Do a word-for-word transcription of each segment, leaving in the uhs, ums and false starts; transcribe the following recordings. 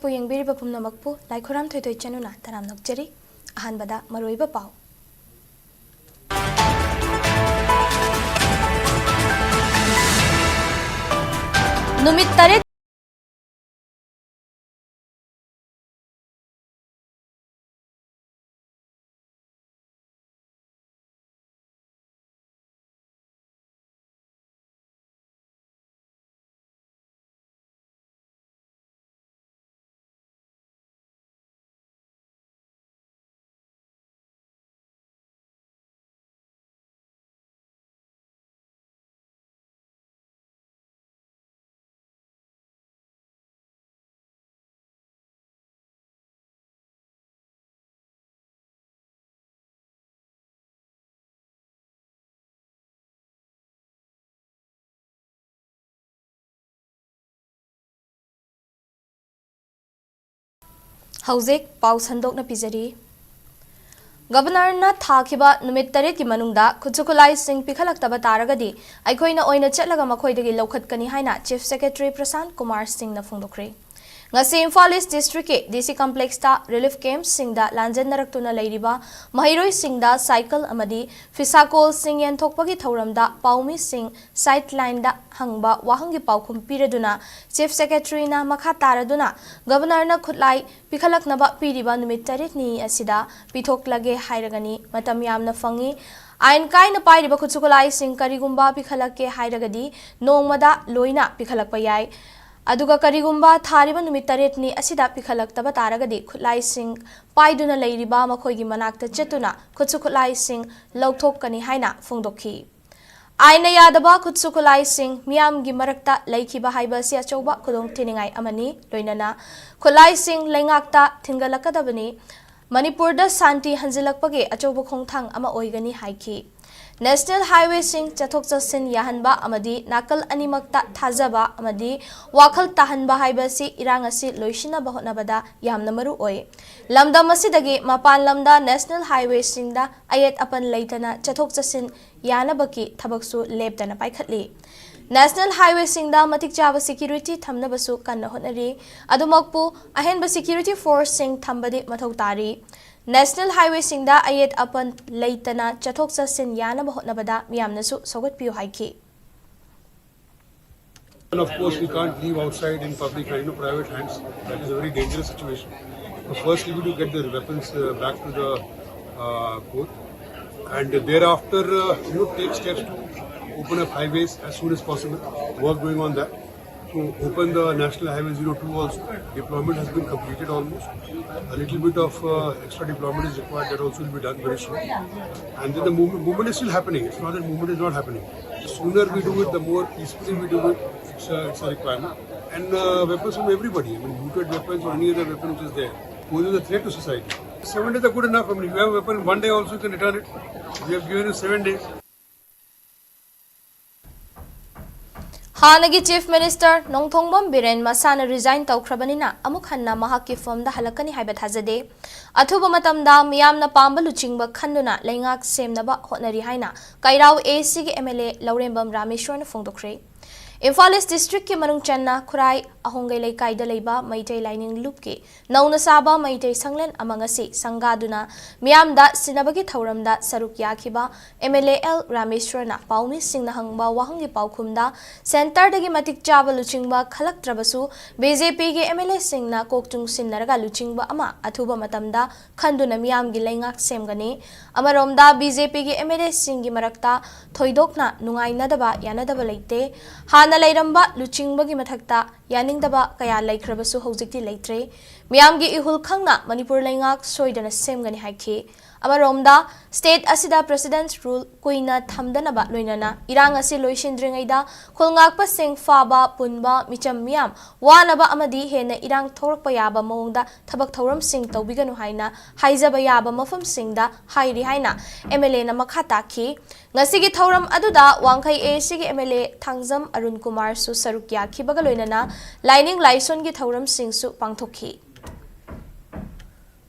ꯄꯨ ꯌꯦꯡꯕꯤꯔꯤꯕ ꯄꯨꯝꯅꯃꯛꯄꯨ ꯂꯥꯏꯈꯨꯔꯥꯝ ꯊꯣꯏꯊꯣꯏ ꯆꯅꯨꯅ ꯇꯔꯥꯝ ꯅꯣꯛꯆꯔꯤ꯫ ꯑꯍꯥꯟꯕꯗ ꯃꯔꯨꯑꯣꯏꯕ ꯄꯥꯎ꯫ ꯅꯨꯃꯤꯠ ꯇꯔꯦꯠ ꯍꯧꯖꯤꯛ ꯄꯥꯎ ꯁꯟꯗꯣꯛꯅ ꯄꯤꯖꯔꯤ꯫ ꯒꯕꯔꯅꯔꯅ ꯊꯥꯈꯤꯕ ꯅꯨꯃꯤꯠ ꯇꯔꯦꯠꯀꯤ ꯃꯅꯨꯡꯗ ꯈꯨꯠꯁꯨ ꯈꯨꯠꯂꯥꯏꯁꯤꯡ ꯄꯤꯈꯠꯂꯛꯇꯕ ꯇꯥꯔꯒꯗꯤ ꯑꯩꯈꯣꯏꯅ ꯑꯣꯏꯅ ꯆꯠꯂꯒ ꯃꯈꯣꯏꯗꯒꯤ ꯂꯧꯈꯠꯀꯅꯤ ꯍꯥꯏꯅ Chief Secretary ꯄ꯭ꯔꯁꯥꯟꯠ ꯀꯨꯃꯥꯔ ꯁꯤꯡꯅ ꯐꯣꯡꯗꯣꯛꯈ꯭ꯔꯦ꯫ ꯉꯁꯤ ꯏꯝꯐꯥꯜ ꯏꯁ ꯗꯤꯁꯇ꯭ꯔꯤꯛꯀꯤ ꯗꯤ ꯁꯤ ꯀꯝꯄ꯭ꯂꯦꯛꯁꯇ ꯔꯤꯂꯤꯐ ꯀꯦꯝꯞꯁꯤꯡꯗ ꯂꯥꯟꯖꯦꯟꯅꯔꯛꯇꯨꯅ ꯂꯩꯔꯤꯕ ꯃꯍꯩꯔꯣꯏꯁꯤꯡꯗ ꯁꯥꯏꯀꯜ ꯑꯃꯗꯤ ꯐꯤꯁꯥꯀꯣꯜꯁꯤꯡ ꯌꯦꯟꯊꯣꯛꯄꯒꯤ ꯊꯧꯔꯝꯗ ꯄꯥꯎꯃꯤꯁꯤꯡ ꯁꯥꯏꯠ ꯂꯥꯏꯟꯗ ꯍꯪꯕ ꯋꯥꯍꯪꯒꯤ ꯄꯥꯎꯈꯨꯝ ꯄꯤꯔꯗꯨꯅ Chief Secretaryꯅ ꯃꯈꯥ ꯇꯥꯔꯗꯨꯅ ꯒꯕꯔꯅꯔꯅ ꯈꯨꯠꯂꯥꯏ ꯄꯤꯈꯠꯂꯛꯅꯕ ꯄꯤꯔꯤꯕ ꯅꯨꯃꯤꯠ ꯇꯔꯦꯠꯅꯤ ꯑꯁꯤꯗ ꯄꯤꯊꯣꯛꯂꯒꯦ ꯍꯥꯏꯔꯒꯅꯤ꯫ ꯃꯇꯝ ꯌꯥꯝꯅ ꯐꯪꯏ꯫ ꯑꯥꯏꯟ ꯀꯥꯏꯅ ꯄꯥꯏꯔꯤꯕ ꯈꯨꯠꯁꯨ ꯈꯨꯠꯂꯥꯏꯁꯤꯡ ꯀꯔꯤꯒꯨꯝꯕ ꯄꯤꯈꯠꯂꯛꯀꯦ ꯍꯥꯏꯔꯒꯗꯤ ꯅꯣꯡꯃꯗ ꯂꯣꯏꯅ ꯄꯤꯈꯠꯂꯛꯄ ꯌꯥꯏ꯫ ꯑꯗꯨꯒ ꯀꯔꯤꯒꯨꯝꯕ ꯊꯥꯔꯤꯕ ꯅꯨꯃꯤꯠ ꯇꯔꯦꯠꯅꯤ ꯑꯁꯤꯗ ꯄꯤꯈꯠꯂꯛꯇꯕ ꯇꯥꯔꯒꯗꯤ ꯈꯨꯠꯂꯥꯏꯁꯤꯡ ꯄꯥꯏꯗꯨꯅ ꯂꯩꯔꯤꯕ ꯃꯈꯣꯏꯒꯤ ꯃꯅꯥꯛꯇ ꯆꯠꯇꯨꯅ ꯈꯨꯠꯁꯨ ꯈꯨꯠꯂꯥꯏꯁꯤꯡ ꯂꯧꯊꯣꯛꯀꯅꯤ ꯍꯥꯏꯅ ꯐꯣꯡꯗꯣꯛꯈꯤ꯫ ꯑꯥꯏꯟꯅ ꯌꯥꯗꯕ ꯈꯨꯠꯁꯨ ꯈꯨꯠꯂꯥꯏꯁꯤꯡ ꯃꯤꯌꯥꯝꯒꯤ ꯃꯔꯛꯇ ꯂꯩꯈꯤꯕ ꯍꯥꯏꯕ ꯑꯁꯤ ꯑꯆꯧꯕ ꯈꯨꯗꯣꯡꯊꯤꯅꯤꯡꯉꯥꯏ ꯑꯃꯅꯤ꯫ ꯂꯣꯏꯅꯅ ꯈꯨꯠꯂꯥꯏꯁꯤꯡ ꯂꯩꯉꯥꯛꯇ ꯊꯤꯟꯒꯠꯂꯛꯀꯗꯕꯅꯤ꯫ ꯃꯅꯤꯄꯨꯔꯗ ꯁꯥꯟꯇꯤ ꯍꯟꯖꯤꯜꯂꯛꯄꯒꯤ ꯑꯆꯧꯕ ꯈꯣꯡꯊꯥꯡ ꯑꯃ ꯑꯣꯏꯒꯅꯤ ꯍꯥꯏꯈꯤ꯫ ꯅꯦꯁꯅꯦꯜ ꯍꯥꯏꯋꯦꯁꯤꯡ ꯆꯠꯊꯣꯛ ꯆꯠꯁꯤꯟ ꯌꯥꯍꯟꯕ ꯑꯃꯗꯤ ꯅꯥꯀꯜ ꯑꯅꯤꯃꯛꯇ ꯊꯥꯖꯕ ꯑꯃꯗꯤ ꯋꯥꯈꯜ ꯇꯥꯍꯟꯕ ꯍꯥꯏꯕ ꯑꯁꯤ ꯏꯔꯥꯡ ꯑꯁꯤ ꯂꯣꯏꯁꯤꯟꯅꯕ ꯍꯣꯠꯅꯕꯗ ꯌꯥꯝꯅ ꯃꯔꯨ ꯑꯣꯏ꯫ ꯂꯝꯗꯝ ꯑꯁꯤꯗꯒꯤ ꯃꯄꯥꯟ ꯂꯝꯗ ꯅꯦꯁꯅꯦꯜ ꯍꯥꯏꯋꯦꯁꯤꯡꯗ ꯑꯌꯦꯠ ꯑꯄꯟ ꯂꯩꯇꯅ ꯆꯠꯊꯣꯛ ꯆꯠꯁꯤꯟ ꯌꯥꯅꯕꯒꯤ ꯊꯕꯛꯁꯨ ꯂꯦꯞꯇꯅ ꯄꯥꯏꯈꯠꯂꯤ꯫ National highwayꯁꯤꯡꯗ ꯃꯇꯤꯛ ꯆꯥꯕ security ꯊꯝꯅꯕꯁꯨ ꯀꯟꯅ ꯍꯣꯠꯅꯔꯤ꯫ ꯑꯗꯨꯃꯛꯄꯨ ꯑꯍꯦꯟꯕ security forceꯁꯤꯡ ꯊꯝꯕꯗꯤ ꯃꯊꯧ ꯇꯥꯔꯤ꯫ National highwayꯁꯤꯡꯗ ꯑꯌꯦꯠ ꯑꯄꯟ ꯂꯩꯇꯅ ꯆꯠꯊꯣꯛ ꯆꯠꯁꯤꯟ ꯌꯥꯅꯕ ꯍꯣꯠꯅꯕꯗ ꯃꯤꯌꯥꯝꯅꯁꯨ ꯁꯧꯒꯠꯄꯤꯌꯨ ꯍꯥꯏꯈꯤ꯫ And of course, we can't leave outside in public, you know, private hands. That is a very dangerous situation. So first, we need to get the weapons uh, back to the uh, court, and thereafter, uh, you know, take steps to open up highways as soon as possible. Work going on that. To open the National Highway zero two also. Deployment has been completed almost. A little bit of uh, extra deployment is required. That also will be done very soon. And then the movement, movement is still happening. It's not that movement is not happening. The sooner we do it, the more peacefully we do it. It's a, it's a requirement. And uh, weapons from everybody. I mean, looted weapons or any other weapon which is there. Poses a threat to society. Seven days are good enough. I mean, if you have a weapon, one day also you can return it. We have given you seven days. ꯍꯥꯟꯅꯒꯤ Chief Minister ꯅꯣꯡꯊꯣꯡꯕꯝ ꯕꯤꯔꯦꯟ ꯃꯁꯥꯅ resign ꯇꯧꯈ꯭ꯔꯕꯅꯤꯅ ꯑꯃꯨꯛ ꯍꯟꯅ ꯃꯍꯥꯛꯀꯤ firmꯗ ꯍꯜꯂꯛꯀꯅꯤ ꯍꯥꯏꯕ ꯊꯥꯖꯗꯦ꯫ ꯑꯊꯨꯕ ꯃꯇꯝꯗ ꯃꯤꯌꯥꯝꯅ ꯄꯥꯝꯕ ꯂꯨꯆꯤꯡꯕ ꯈꯟꯗꯨꯅ ꯂꯩꯉꯥꯛ ꯁꯦꯝꯅꯕ ꯍꯣꯠꯅꯔꯤ ꯍꯥꯏꯅ ꯀꯩꯔꯥꯎ ACꯒꯤ MLA ꯂꯧꯔꯦꯝꯕꯝ ꯔꯥꯃꯦꯁ꯭ꯋꯔꯅ ꯐꯣꯡꯗꯣꯛꯈ꯭ꯔꯦ꯫ ꯏꯝꯐꯥꯜ East Districtꯀꯤ ꯃꯅꯨꯡ ꯆꯟꯅ ꯈꯨꯔꯥꯏ ꯑꯍꯣꯡꯒꯩ ꯂꯩꯀꯥꯏꯗ ꯂꯩꯕ ꯃꯩꯇꯩ ꯂꯥꯏꯅꯤꯡ ꯂꯨꯞꯀꯤ ꯅꯧꯅ ꯁꯥꯕ ꯃꯩꯇꯩ ꯁꯪꯂꯦꯟ ꯑꯃ ꯉꯁꯤ ꯁꯪꯒꯥꯗꯨꯅ ꯃꯤꯌꯥꯝꯗ ꯁꯤꯟꯅꯕꯒꯤ ꯊꯧꯔꯝꯗ ꯁꯔꯨꯛ ꯌꯥꯈꯤꯕ MLA ꯑꯦꯜ ꯔꯥꯃꯦꯁ꯭ꯋꯔꯅ ꯄꯥꯎꯃꯤꯁꯤꯡꯅ ꯍꯪꯕ ꯋꯥꯍꯪꯒꯤ ꯄꯥꯎꯈꯨꯝꯗ centreꯗꯒꯤ ꯃꯇꯤꯛ ꯆꯥꯕ ꯂꯨꯆꯤꯡꯕ ꯈꯜꯂꯛꯇ꯭ꯔꯕꯁꯨ BJPꯒꯤ MLAꯁꯤꯡꯅ ꯀꯣꯛ ꯆꯨꯡꯁꯤꯟꯅꯔꯒ ꯂꯨꯆꯤꯡꯕ ꯑꯃ ꯑꯊꯨꯕ ꯃꯇꯝꯗ ꯈꯟꯗꯨꯅ ꯃꯤꯌꯥꯝꯒꯤ ꯂꯩꯉꯥꯛ ꯁꯦꯝꯒꯅꯤ꯫ ꯑꯃꯔꯣꯝꯗ BJPꯒꯤ MLAꯁꯤꯡꯒꯤ ꯃꯔꯛꯇ ꯊꯣꯏꯗꯣꯛꯅ ꯅꯨꯡꯉꯥꯏꯅꯗꯕ ꯌꯥꯅꯗꯕ ꯂꯩꯇꯦ꯫ ꯍꯥꯟꯅ ꯂꯩꯔꯝꯕ ꯂꯨꯆꯤꯡꯕꯒꯤ ꯃꯊꯛꯇ ꯌꯥꯅꯤꯡꯗꯕ ꯀꯌꯥ ꯂꯩꯈ꯭ꯔꯕꯁꯨ ꯍꯧꯖꯤꯛꯇꯤ ꯂꯩꯇ꯭ꯔꯦ꯫ ꯃꯤꯌꯥꯝꯒꯤ ꯏꯍꯨꯜ ꯈꯪꯅ ꯃꯅꯤꯄꯨꯔ ꯂꯩꯉꯥꯛ ꯁꯣꯏꯗꯅ ꯁꯦꯝꯒꯅꯤ ꯍꯥꯏꯈꯤ꯫ ꯑꯃꯔꯣꯝꯗ, state ꯑꯁꯤꯗ President's Rule ꯀꯨꯏꯅ ꯊꯝꯗꯅꯕ ꯂꯣꯏꯅꯅ ꯏꯔꯥꯡ ꯑꯁꯤ ꯂꯣꯏꯁꯤꯟꯗ꯭ꯔꯤꯉꯩꯗ ꯈꯨꯜ ꯉꯥꯛꯄꯁꯤꯡ ꯐꯥꯕ ꯄꯨꯟꯕ ꯃꯤꯆꯝ ꯃꯤꯌꯥꯝ ꯋꯥꯅꯕ ꯑꯃꯗꯤ ꯍꯦꯟꯅ ꯏꯔꯥꯡ ꯊꯣꯛꯂꯛꯄ ꯌꯥꯕ ꯃꯑꯣꯡꯗ ꯊꯕꯛ ꯊꯧꯔꯝꯁꯤꯡ ꯇꯧꯕꯤꯒꯅꯨ ꯍꯥꯏꯅ ꯍꯥꯏꯖꯕ ꯌꯥꯕ ꯃꯐꯝꯁꯤꯡꯗ ꯍꯥꯏꯔꯤ ꯍꯥꯏꯅ MLAꯅ ꯃꯈꯥ ꯇꯥꯈꯤ꯫ ꯉꯁꯤꯒꯤ ꯊꯧꯔꯝ ꯑꯗꯨꯗ ꯋꯥꯡꯈꯩ ACꯒꯤ MLA ꯊꯥꯡꯖꯝ ꯑꯔꯨꯟ ꯀꯨꯃꯥꯔꯁꯨ ꯁꯔꯨꯛ ꯌꯥꯈꯤꯕꯒ ꯂꯣꯏꯅꯅ ꯂꯥꯏꯅꯤꯡ ꯂꯥꯏꯁꯣꯟꯒꯤ ꯊꯧꯔꯝꯁꯤꯡꯁꯨ ꯄꯥꯡꯊꯣꯛꯈꯤ꯫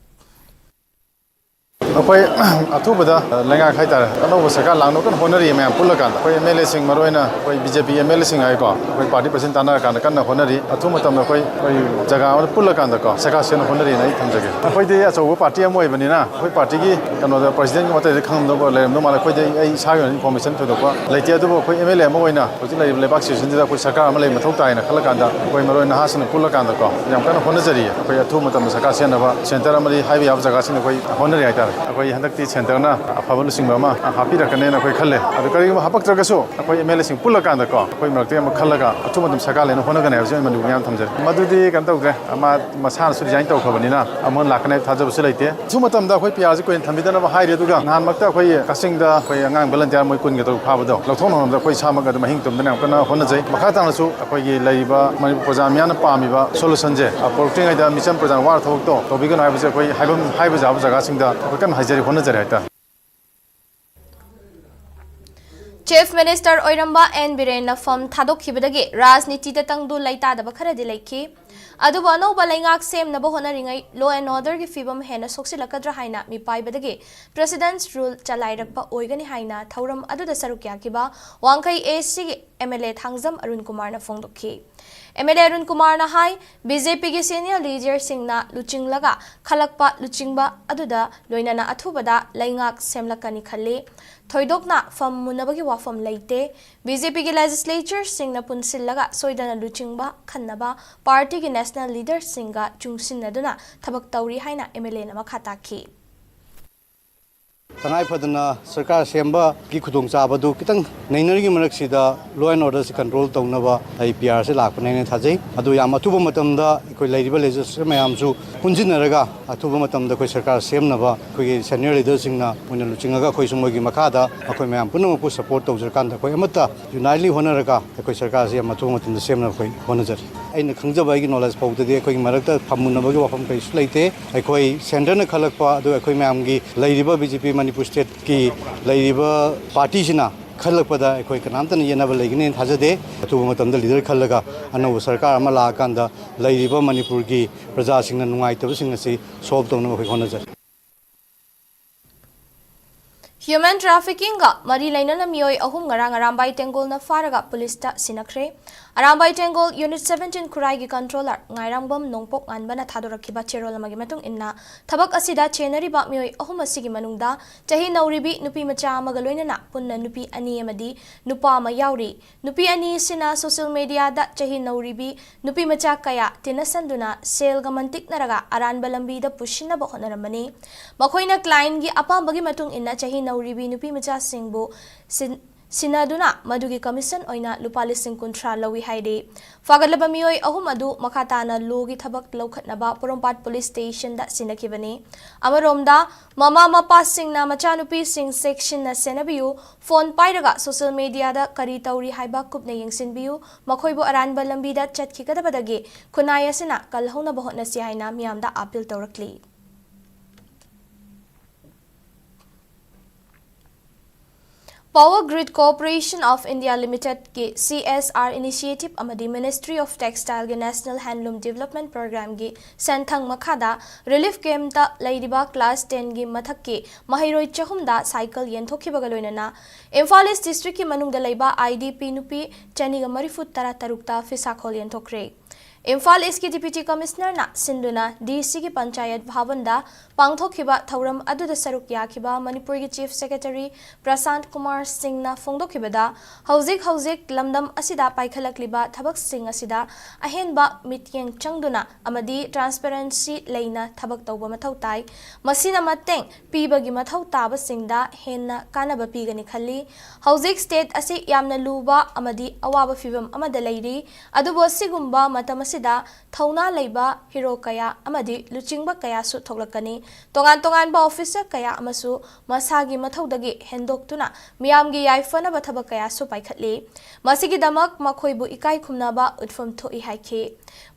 ꯑꯩꯈꯣꯏ ꯑꯊꯨꯕꯗ ꯂꯩꯉꯥꯛ ꯍꯥꯏꯇꯥꯔꯦ, ꯑꯅꯧꯕ ꯁꯔꯀꯥꯔ ꯂꯥꯛꯅꯕ ꯀꯟꯅ ꯍꯣꯠꯅꯔꯤ꯫ ꯃꯌꯥꯝ ꯄꯨꯜꯂꯀꯥꯟꯗ ꯑꯩꯈꯣꯏ ꯑꯦꯝ ꯑꯦꯜ ꯑꯦꯁꯤꯡ, ꯃꯔꯨꯑꯣꯏꯅ ꯑꯩꯈꯣꯏ B J P M L ꯑꯦꯁꯤꯡ ꯍꯥꯏꯀꯣ, ꯑꯩꯈꯣꯏ ꯄꯥꯔꯇꯤ ꯄ꯭ꯔꯁꯤꯗꯦꯟ ꯇꯥꯟꯅꯔꯀꯥꯟꯗ ꯀꯟꯅ ꯍꯣꯠꯅꯔꯤ꯫ ꯑꯊꯨꯕ ꯃꯇꯝꯗ ꯑꯩꯈꯣꯏ ꯑꯩꯈꯣꯏ ꯖꯒꯥ ꯑꯃꯗ ꯄꯨꯜꯂꯀꯥꯟꯗꯀꯣ ꯁꯔꯀꯥꯔ ꯁꯦꯝꯅ ꯍꯣꯠꯅꯔꯤꯅ ꯑꯩ ꯊꯝꯖꯒꯦ꯫ ꯑꯩꯈꯣꯏꯗꯤ ꯑꯆꯧꯕ ꯄꯥꯔꯇꯤ ꯑꯃ ꯑꯣꯏꯕꯅꯤꯅ ꯑꯩꯈꯣꯏ ꯄꯥꯔꯇꯤꯒꯤ ꯀꯩꯅꯣꯗ ꯄ꯭ꯔꯁꯤꯗꯦꯟꯒꯤ ꯃꯇꯩꯗ ꯈꯪꯉꯝꯗꯧꯕ ꯂꯩꯔꯝꯗꯧ ꯃꯥꯜꯂꯦ꯫ ꯑꯩꯈꯣꯏꯗꯤ ꯑꯩ ꯏꯁꯥꯒꯤ ꯑꯣꯏꯅ ꯏꯟꯐꯣꯔꯃꯦꯁꯟ ꯊꯣꯏꯗꯣꯛꯄ ꯂꯩꯇꯦ꯫ ꯑꯗꯨꯕꯨ ꯑꯩꯈꯣꯏ ꯑꯦꯝ ꯑꯦꯜ ꯑꯦ ꯑꯃ ꯑꯣꯏꯅ ꯍꯧꯖꯤꯛ ꯂꯩꯔꯤꯕ ꯂꯩꯕꯥꯛ ꯁꯤꯆꯨꯋꯦꯁꯟꯁꯤꯗ ꯑꯩꯈꯣꯏ ꯁꯔꯀꯥꯔ ꯑꯃ ꯂꯩꯕ ꯃꯊꯧ ꯇꯥꯏꯅ ꯈꯜꯂꯀꯥꯟꯗ ꯑꯩꯈꯣꯏ ꯃꯔꯨ ꯑꯣꯏꯅ ꯅꯍꯥꯁꯤꯡꯅ ꯄꯨꯜꯂꯀꯥꯟꯗꯀꯣ ꯌꯥꯝ ꯀꯟꯅ ꯍꯣꯠꯅꯖꯔꯤꯌꯦ꯫ ꯑꯩꯈꯣꯏ ꯑꯊꯨꯕ ꯃꯇꯝꯗ ꯁꯔꯀꯥꯔ ꯁꯦꯝꯅꯕ ꯁꯦꯟꯇꯔ ꯑꯃꯗꯤ ꯍꯥꯏꯕ ꯌꯥꯕ ꯖꯒꯥꯁꯤꯡꯗ ꯑꯩꯈꯣꯏ ꯍꯣꯠꯅꯔꯤ ꯍꯥꯏꯇꯥꯔꯦ꯫ ꯑꯩꯈꯣꯏ ꯍꯟꯗꯛꯇꯤ ꯁꯦꯟꯇꯔꯅ ꯑꯐꯕ ꯂꯨꯆꯤꯡꯕ ꯑꯃ ꯍꯥꯞꯄꯤꯔꯛꯀꯅꯦꯅ ꯑꯩꯈꯣꯏ ꯈꯜꯂꯦ꯫ ꯑꯗꯨ ꯀꯔꯤꯒꯨꯝꯕ ꯍꯥꯞꯄꯛꯇ꯭ꯔꯒꯁꯨ ꯑꯩꯈꯣꯏ ꯑꯦꯝ ꯑꯦꯜ ꯑꯦꯁꯤꯡ ꯄꯨꯜꯂꯀꯥꯟꯗꯀꯣ ꯑꯩꯈꯣꯏ ꯃꯔꯛꯇ ꯑꯃ ꯈꯜꯂꯒ ꯑꯊꯨꯕ ꯃꯇꯝ ꯁꯔꯀꯥꯔ ꯂꯩꯅꯕ ꯍꯣꯠꯅꯒꯅꯤ ꯍꯥꯏꯕꯁꯤ ꯑꯩ ꯃꯅꯤꯄꯨꯔ ꯃꯤꯌꯥꯝ ꯊꯝꯖꯔꯤ꯫ ꯃꯗꯨꯗꯤ ꯀꯩꯅꯣ ꯇꯧꯗ꯭ꯔꯦ, ꯃꯥ ꯃꯁꯥꯅꯁꯨ ꯔꯤꯖꯥꯏꯟ ꯇꯧꯈ꯭ꯔꯕꯅꯤꯅ ꯑꯃꯨꯛ ꯍꯟꯅ ꯂꯥꯛꯀꯅꯤ ꯍꯥꯏꯕ ꯊꯥꯖꯕꯁꯨ ꯂꯩꯇꯦ꯫ ꯑꯊꯨꯕ ꯃꯇꯝꯗ ꯑꯩꯈꯣꯏ ꯄꯤ ꯑꯥꯔꯁꯤ ꯀꯨꯏꯅ ꯊꯝꯕꯤꯗꯅꯕ ꯍꯥꯏꯔꯤ꯫ ꯑꯗꯨꯒ ꯅꯍꯥꯟꯃꯛꯇ ꯑꯩꯈꯣꯏ ꯀꯛꯆꯤꯡꯗ ꯑꯩꯈꯣꯏ ꯑꯉꯥꯡ ꯚꯣꯂꯟꯇꯤꯌꯥꯔ ꯃꯣꯏ ꯀꯨꯟꯒ ꯇꯔꯨꯛ ꯐꯥꯕꯗꯣ ꯂꯧꯊꯣꯛꯅꯕꯗ ꯑꯩꯈꯣꯏ ꯏꯁꯥꯃꯛ ꯑꯗꯨꯝ ꯑꯍꯤꯡ ꯇꯨꯝꯗꯅ ꯌꯥꯝ ꯀꯟꯅ ꯍꯣꯠꯅꯖꯩ꯫ ꯃꯈꯥ ꯇꯥꯅꯁꯨ ꯑꯩꯈꯣꯏꯒꯤ ꯂꯩꯔꯤꯕ ꯃꯅꯤꯄꯨꯔ ꯄ꯭ꯔꯖꯥ ꯃꯤꯌꯥꯝꯅ ꯄꯥꯝꯃꯤꯕ ꯁꯣꯂꯨꯁꯟꯁꯦ, ꯑ, ꯄꯨꯔꯛꯇ꯭ꯔꯤꯉꯩꯗ ꯃꯤꯆꯝ ꯄ꯭ꯔꯖꯥꯅ ꯋꯥꯔ ꯊꯕꯛꯇꯣ ꯇꯧꯕꯤꯒꯅꯨ ꯍꯥꯏꯕꯁꯦ ꯑꯩꯈꯣꯏ ꯍꯥꯏꯐꯝ ꯍꯥꯏꯕ ꯌꯥꯕ ꯖꯒꯥꯁꯤꯡꯗ ꯑꯩꯈꯣꯏ ꯀꯟꯅ ꯍꯥꯏꯖꯔꯤ, ꯍꯣꯠꯅꯖꯔꯤ ꯍꯥꯏꯇꯥꯔꯦ꯫ ꯆꯤꯐ ꯃꯤꯅꯤꯁꯇꯔ ꯑꯣꯏꯔꯝꯕ ꯑꯦꯟ ꯕꯤꯔꯦꯟꯅ ꯐꯝ ꯊꯥꯗꯣꯛꯈꯤꯕꯗꯒꯤ ꯔꯥꯖꯅꯤꯇꯤꯗ ꯇꯪꯗꯨ ꯂꯩꯇꯥꯗꯕ ꯈꯔꯗꯤ ꯂꯩꯈꯤ꯫ ꯑꯗꯨꯕꯨ ꯑꯅꯧꯕ ꯂꯩꯉꯥꯛ ꯁꯦꯝꯅꯕ ꯍꯣꯠꯅꯔꯤꯉꯩ law and orderꯒꯤ ꯐꯤꯕꯝ ꯍꯦꯟꯅ ꯁꯣꯛꯆꯤꯜꯂꯛꯀꯗ꯭ꯔꯥ ꯍꯥꯏꯅ ꯃꯤꯄꯥꯏꯕꯗꯒꯤ President's Rule ꯆꯂꯥꯏꯔꯛꯄ ꯑꯣꯏꯒꯅꯤ ꯍꯥꯏꯅ ꯊꯧꯔꯝ ꯑꯗꯨꯗ ꯁꯔꯨꯛ ꯌꯥꯈꯤꯕ ꯋꯥꯡꯈꯩ ꯑꯦ ꯁꯤꯒꯤ M L A Thangjam Arun ꯀꯨꯃꯥꯔꯅ ꯐꯣꯡꯗꯣꯛꯈꯤ꯫ ꯑꯦꯝ ꯑꯦꯜ ꯑꯦ ꯑꯔꯨꯟ ꯀꯨꯃꯥꯔꯅ ꯍꯥꯏ, ꯕꯤ ꯖꯦ ꯄꯤꯒꯤ senior leaderꯁꯤꯡꯅ ꯂꯨꯆꯤꯡꯂꯒ ꯈꯜꯂꯛꯄ ꯂꯨꯆꯤꯡꯕ ꯑꯗꯨꯗ ꯂꯣꯏꯅꯅ ꯑꯊꯨꯕꯗ ꯂꯩꯉꯥꯛ ꯁꯦꯝꯂꯛꯀꯅꯤ ꯈꯜꯂꯤ꯫ ꯊꯣꯏꯗꯣꯛꯅ ꯐꯝ ꯃꯨꯟꯅꯕꯒꯤ ꯋꯥꯐꯝ ꯂꯩꯇꯦ꯫ ꯕꯤ ꯖꯦ ꯄꯤꯒꯤ legislatureꯁꯤꯡꯅ ꯄꯨꯟꯁꯤꯜꯂꯒ ꯁꯣꯏꯗꯅ ꯂꯨꯆꯤꯡꯕ ꯈꯟꯅꯕ ꯄꯥꯔꯇꯤꯒꯤ national leaderꯁꯤꯡꯒ ꯆꯨꯡꯁꯤꯟꯅꯗꯨꯅ ꯊꯕꯛ ꯇꯧꯔꯤ ꯍꯥꯏꯅ ꯑꯦꯝ ꯑꯦꯜ ꯑꯦꯅ ꯃꯈꯥ ꯇꯥꯈꯤ꯫ ꯇꯉꯥꯏ ꯐꯗꯅ ꯁꯔꯀꯥꯔ ꯁꯦꯝꯕꯒꯤ ꯈꯨꯗꯣꯡꯆꯥꯕꯗꯨ ꯈꯤꯇꯪ ꯅꯩꯅꯔꯤꯉꯩ ꯃꯔꯛꯁꯤꯗ law and orderꯁꯤ control ꯇꯧꯅꯕ ꯑꯩ ꯄꯤ ꯑꯥꯔꯁꯤ ꯂꯥꯛꯄꯅꯦꯅ ꯊꯥꯖꯩ꯫ ꯑꯗꯨ ꯌꯥꯝ ꯑꯊꯨꯕ ꯃꯇꯝꯗ ꯑꯩꯈꯣꯏ ꯂꯩꯔꯤꯕ legislature ꯃꯌꯥꯝꯁꯨ ꯄꯨꯟꯁꯤꯟꯅꯔꯒ ꯑꯊꯨꯕ ꯃꯇꯝꯗ ꯑꯩꯈꯣꯏ ꯁꯔꯀꯥꯔ ꯁꯦꯝꯅꯕ ꯑꯩꯈꯣꯏꯒꯤ senior leaderꯁꯤꯡꯅ ꯃꯣꯏꯅ ꯂꯨꯆꯤꯡꯉꯒ ꯑꯩꯈꯣꯏꯁꯨ ꯃꯣꯏꯒꯤ ꯃꯈꯥꯗ ꯑꯩꯈꯣꯏ ꯃꯌꯥꯝ ꯄꯨꯝꯅꯃꯛꯄꯨ support ꯇꯧꯖꯔꯀꯥꯟꯗ ꯑꯩꯈꯣꯏ ꯑꯃꯠꯇ unitely ꯍꯣꯠꯅꯔꯒ ꯑꯩꯈꯣꯏ ꯁꯔꯀꯥꯔꯁꯤ ꯌꯥꯝ ꯑꯊꯨꯕ ꯃꯇꯝꯗ ꯁꯦꯝꯅꯕ ꯑꯩꯈꯣꯏ ꯍꯣꯠꯅꯖꯔꯤ꯫ ꯑꯩꯅ ꯈꯪꯖꯕ ꯑꯩꯒꯤ knowledge ꯐꯥꯎꯗꯗꯤ ꯑꯩꯈꯣꯏꯒꯤ ꯃꯔꯛꯇ ꯐꯝꯃꯨꯟꯅꯕꯒꯤ ꯋꯥꯐꯝ ꯀꯔꯤꯁꯨ ꯂꯩꯇꯦ꯫ ꯑꯩꯈꯣꯏ centreꯅ ꯈꯜꯂꯛꯄ ꯑꯗꯨꯒ ꯑꯩꯈꯣꯏ ꯃꯌꯥꯝꯒꯤ ꯂꯩꯔꯤꯕ ꯕꯤ ꯖꯦ ꯄꯤ ꯃꯅꯤꯄꯨꯔ stateꯀꯤ ꯂꯩꯔꯤꯕ partyꯁꯤꯅ ꯈꯜꯂꯛꯄꯗ ꯑꯩꯈꯣꯏ ꯀꯅꯥꯝꯇꯅ ꯌꯦꯠꯅꯕ ꯂꯩꯒꯅꯤꯅ ꯊꯥꯖꯗꯦ꯫ ꯑꯊꯨꯕ ꯃꯇꯝꯗ leader ꯈꯜꯂꯒ ꯑꯅꯧꯕ ꯁꯔꯀꯥꯔ ꯑꯃ ꯂꯥꯛꯑꯀꯥꯟꯗ ꯂꯩꯔꯤꯕ ꯃꯅꯤꯄꯨꯔꯒꯤ ꯄ꯭ꯔꯖꯥꯁꯤꯡꯅ ꯅꯨꯡꯉꯥꯏꯇꯕꯁꯤꯡ ꯑꯁꯤ solve ꯇꯧꯅꯕ ꯑꯩꯈꯣꯏ ꯍꯣꯠꯅꯖꯔꯤ꯫ Human traffickingꯒ ꯃꯔꯤ ꯂꯩꯅꯅ ꯃꯤꯑꯣꯏ ꯑꯍꯨꯝ ꯉꯔꯥꯡ ꯑꯔꯥꯝꯕꯥꯏ ꯇꯦꯡꯒꯣꯜꯅ ꯐꯥꯔꯒ ꯄꯨꯂꯤꯁꯇ ꯁꯤꯟꯅꯈ꯭ꯔꯦ꯫ ꯑꯔꯥꯝꯕꯥꯏ ꯇꯦꯡꯒꯣꯜ Unit seventeen ꯈꯨꯔꯥꯏꯒꯤ controller ꯉꯥꯏꯔꯥꯡꯕꯝ ꯅꯣꯡꯄꯣꯛ ꯉꯥꯟꯕꯅ ꯊꯥꯗꯣꯔꯛꯈꯤꯕ ꯆꯦꯔꯣꯜ ꯑꯃꯒꯤ ꯃꯇꯨꯡ ꯏꯟꯅ, ꯊꯕꯛ ꯑꯁꯤꯗ ꯆꯦꯟꯅꯔꯤꯕ ꯃꯤꯑꯣꯏ ꯑꯍꯨꯝ ꯑꯁꯤꯒꯤ ꯃꯅꯨꯡꯗ ꯆꯍꯤ ꯅꯧꯔꯤꯕꯤ ꯅꯨꯄꯤ ꯃꯆꯥ ꯑꯃꯒ ꯂꯣꯏꯅꯅ ꯄꯨꯟꯅ ꯅꯨꯄꯤ ꯑꯅꯤ ꯑꯃꯗꯤ ꯅꯨꯄꯥ ꯑꯃ ꯌꯥꯎꯔꯤ꯫ ꯅꯨꯄꯤ ꯑꯅꯤ ꯑꯁꯤꯅ social mediaꯗ ꯆꯍꯤ ꯅꯧꯔꯤꯕꯤ ꯅꯨꯄꯤ ꯃꯆꯥ ꯀꯌꯥ ꯇꯤꯟꯅꯁꯟꯗꯨꯅ ꯁꯦꯜꯒ ꯃꯟꯇꯤꯛꯅꯔꯒ ꯑꯔꯥꯟꯕ ꯂꯝꯕꯤꯗ ꯄꯨꯁꯤꯟꯅꯕ ꯍꯣꯠꯅꯔꯝꯕꯅꯤ꯫ ꯃꯈꯣꯏꯅ clientꯒꯤ ꯑꯄꯥꯝꯕꯒꯤ ꯃꯇꯨꯡ ꯏꯟꯅ ꯆꯍꯤ ꯅꯧꯔꯤꯕꯤ ꯅꯨꯄꯤ ꯃꯆꯥꯁꯤꯡꯕꯨ ꯁꯤꯟ-, ꯁꯤꯟꯅꯗꯨꯅ ꯃꯗꯨꯒꯤ commission ꯑꯣꯏꯅ ꯂꯨꯄꯥ ꯂꯤꯁꯤꯡ ꯀꯨꯟꯊ꯭ꯔꯥ ꯂꯧꯏ ꯍꯥꯏꯔꯤ꯫ ꯐꯥꯒꯠꯂꯕ ꯃꯤꯑꯣꯏ ꯑꯍꯨꯝ ꯑꯗꯨ ꯃꯈꯥ ꯇꯥꯅ lawꯒꯤ ꯊꯕꯛ ꯂꯧꯈꯠꯅꯕ ꯄꯣꯔꯣꯝꯄꯥꯠ police stationꯗ ꯁꯤꯟꯅꯈꯤꯕꯅꯤ꯫ ꯑꯃꯔꯣꯝꯗ, ꯃꯃꯥ ꯃꯄꯥꯁꯤꯡꯅ ꯃꯆꯥꯅꯨꯄꯤꯁꯤꯡ ꯆꯦꯛꯁꯤꯟꯅ ꯁꯦꯟꯅꯕꯤꯌꯨ, phone ꯄꯥꯏꯔꯒ social mediaꯗ ꯀꯔꯤ ꯇꯧꯔꯤ ꯍꯥꯏꯕ ꯀꯨꯞꯅ ꯌꯦꯡꯁꯤꯟꯕꯤꯌꯨ, ꯃꯈꯣꯏꯕꯨ ꯑꯔꯥꯟꯕ ꯂꯝꯕꯤꯗ ꯆꯠꯈꯤꯒꯗꯕꯗꯒꯤ ꯈꯨꯟꯅꯥꯏ ꯑꯁꯤꯅ ꯀꯜꯍꯧꯅꯕ ꯍꯣꯠꯅꯁꯤ ꯍꯥꯏꯅ ꯃꯤꯌꯥꯝꯗ appeal ꯇꯧꯔꯛꯂꯤ꯫ Power Grid Corporation of India Limitedꯀꯤ C S R initiative ꯑꯃꯗꯤ Ministry of Textileꯒꯤ National Handloom Development Programmeꯒꯤ ꯁꯦꯟꯊꯪ ꯃꯈꯥꯗ relief campꯇ ꯂꯩꯔꯤꯕ class tenꯒꯤ ꯃꯊꯛꯀꯤ ꯃꯍꯩꯔꯣꯏ ꯆꯍꯨꯝꯗ cycle ꯌꯦꯟꯊꯣꯛꯈꯤꯕꯒ ꯂꯣꯏꯅꯅ ꯏꯝꯐꯥꯜ East districtꯀꯤ ꯃꯅꯨꯡꯗ ꯂꯩꯕ I D P ꯅꯨꯄꯤ ꯆꯅꯤꯒ ꯃꯔꯤꯐꯨ ꯇꯔꯥ ꯇꯔꯨꯛꯇ ꯐꯤꯁꯥꯈꯣꯜ ꯌꯦꯟꯊꯣꯛꯈ꯭ꯔꯦ꯫ ꯏꯝꯐꯥꯜ Eastꯀꯤ Deputy Commissionerꯅ ꯁꯤꯟꯗꯨꯅ D Cꯒꯤ Panchayat Bhavanꯗ ꯄꯥꯡꯊꯣꯛꯈꯤꯕ ꯊꯧꯔꯝ ꯑꯗꯨꯗ ꯁꯔꯨꯛ ꯌꯥꯈꯤꯕ ꯃꯅꯤꯄꯨꯔꯒꯤ Chief Secretary ꯄ꯭ꯔꯁꯥꯟꯠ ꯀꯨꯃꯥꯔ ꯁꯤꯡꯅ ꯐꯣꯡꯗꯣꯛꯈꯤꯕꯗ, ꯍꯧꯖꯤꯛ ꯍꯧꯖꯤꯛ ꯂꯝꯗꯝ ꯑꯁꯤꯗ ꯄꯥꯏꯈꯠꯂꯛꯂꯤꯕ ꯊꯕꯛꯁꯤꯡ ꯑꯁꯤꯗ ꯑꯍꯦꯟꯕ ꯃꯤꯠꯌꯦꯡ ꯆꯪꯗꯨꯅ ꯑꯃꯗꯤ transparency ꯂꯩꯅ ꯊꯕꯛ ꯇꯧꯕ ꯃꯊꯧ ꯇꯥꯏ꯫ ꯃꯁꯤꯅ ꯃꯇꯦꯡ ꯄꯤꯕꯒꯤ ꯃꯊꯧ ꯇꯥꯕꯁꯤꯡꯗ ꯍꯦꯟꯅ ꯀꯥꯟꯅꯕ ꯄꯤꯒꯅꯤ ꯈꯜꯂꯤ꯫ ꯍꯧꯖꯤꯛ state ꯑꯁꯤ ꯌꯥꯝꯅ ꯂꯨꯕ ꯑꯃꯗꯤ ꯑꯋꯥꯕ ꯐꯤꯚꯝ ꯑꯃꯗ ꯂꯩꯔꯤ꯫ ꯑꯗꯨꯕꯨ ꯑꯁꯤꯒꯨꯝꯕ ꯃꯇꯝ ꯑꯁꯤꯗ ꯊꯧꯅꯥ ꯂꯩꯕ hero ꯀꯌꯥ ꯑꯃꯗꯤ ꯂꯨꯆꯤꯡꯕ ꯀꯌꯥꯁꯨ ꯊꯣꯛꯂꯛꯀꯅꯤ꯫ ꯇꯣꯉꯥꯟ ꯇꯣꯉꯥꯟꯕ officer ꯀꯌꯥ ꯑꯃꯁꯨ ꯃꯁꯥꯒꯤ ꯃꯊꯧꯗꯒꯤ ꯍꯦꯟꯗꯣꯛꯇꯨꯅ ꯃꯤꯌꯥꯝꯒꯤ ꯌꯥꯏꯐꯅꯕ ꯊꯕꯛ ꯀꯌꯥꯁꯨ ꯄꯥꯏꯈꯠꯂꯤ꯫ ꯃꯁꯤꯒꯤꯗꯃꯛ ꯃꯈꯣꯏꯕꯨ ꯏꯀꯥꯏ ꯈꯨꯝꯅꯕ ꯎꯠꯐꯝ ꯊꯣꯛꯏ ꯍꯥꯏꯈꯤ꯫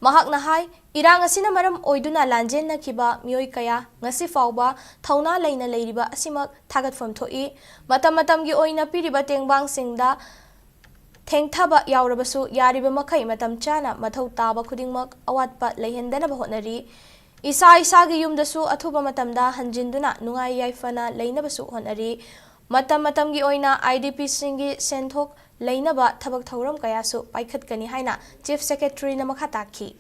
ꯃꯍꯥꯛꯅ ꯍꯥꯏ, ꯏꯔꯥꯡ ꯑꯁꯤꯅ ꯃꯔꯝ ꯑꯣꯏꯗꯨꯅ ꯂꯥꯟꯖꯦꯟꯅꯈꯤꯕ ꯃꯤꯑꯣꯏ ꯀꯌꯥ ꯉꯁꯤ ꯐꯥꯎꯕ ꯊꯧꯅꯥ ꯂꯩꯅ ꯂꯩꯔꯤꯕ ꯑꯁꯤꯃꯛ ꯊꯥꯒꯠꯐꯝ ꯊꯣꯛꯏ꯫ ꯃꯇꯝ ꯃꯇꯝꯒꯤ ꯑꯣꯏꯅ ꯄꯤꯔꯤꯕ ꯇꯦꯡꯕꯥꯡꯁꯤꯡꯗ ꯊꯦꯡꯊꯕ ꯌꯥꯎꯔꯕꯁꯨ, ꯌꯥꯔꯤꯕ ꯃꯈꯩ ꯃꯇꯝ ꯆꯥꯅ ꯃꯊꯧ ꯇꯥꯕ ꯈꯨꯗꯤꯡꯃꯛ ꯑꯋꯥꯠꯄ ꯂꯩꯍꯟꯗꯅꯕ ꯍꯣꯠꯅꯔꯤ꯫ ꯏꯁꯥ ꯏꯁꯥꯒꯤ ꯌꯨꯝꯗꯁꯨ ꯑꯊꯨꯕ ꯃꯇꯝꯗ ꯍꯟꯖꯤꯟꯗꯨꯅ ꯅꯨꯡꯉꯥꯏ ꯌꯥꯏꯐꯅ ꯂꯩꯅꯕꯁꯨ ꯍꯣꯠꯅꯔꯤ꯫ ꯃꯇꯝ ꯃꯇꯝꯒꯤ ꯑꯣꯏꯅ IDPꯁꯤꯡꯒꯤ ꯁꯦꯟꯊꯣꯛ ꯂꯩꯅꯕ ꯊꯕꯛ ꯊꯧꯔꯝ ꯀꯌꯥꯁꯨ ꯄꯥꯏꯈꯠꯀꯅꯤ ꯍꯥꯏꯅ Chief Secretaryꯅ ꯃꯈꯥ ꯇꯥꯈꯤ꯫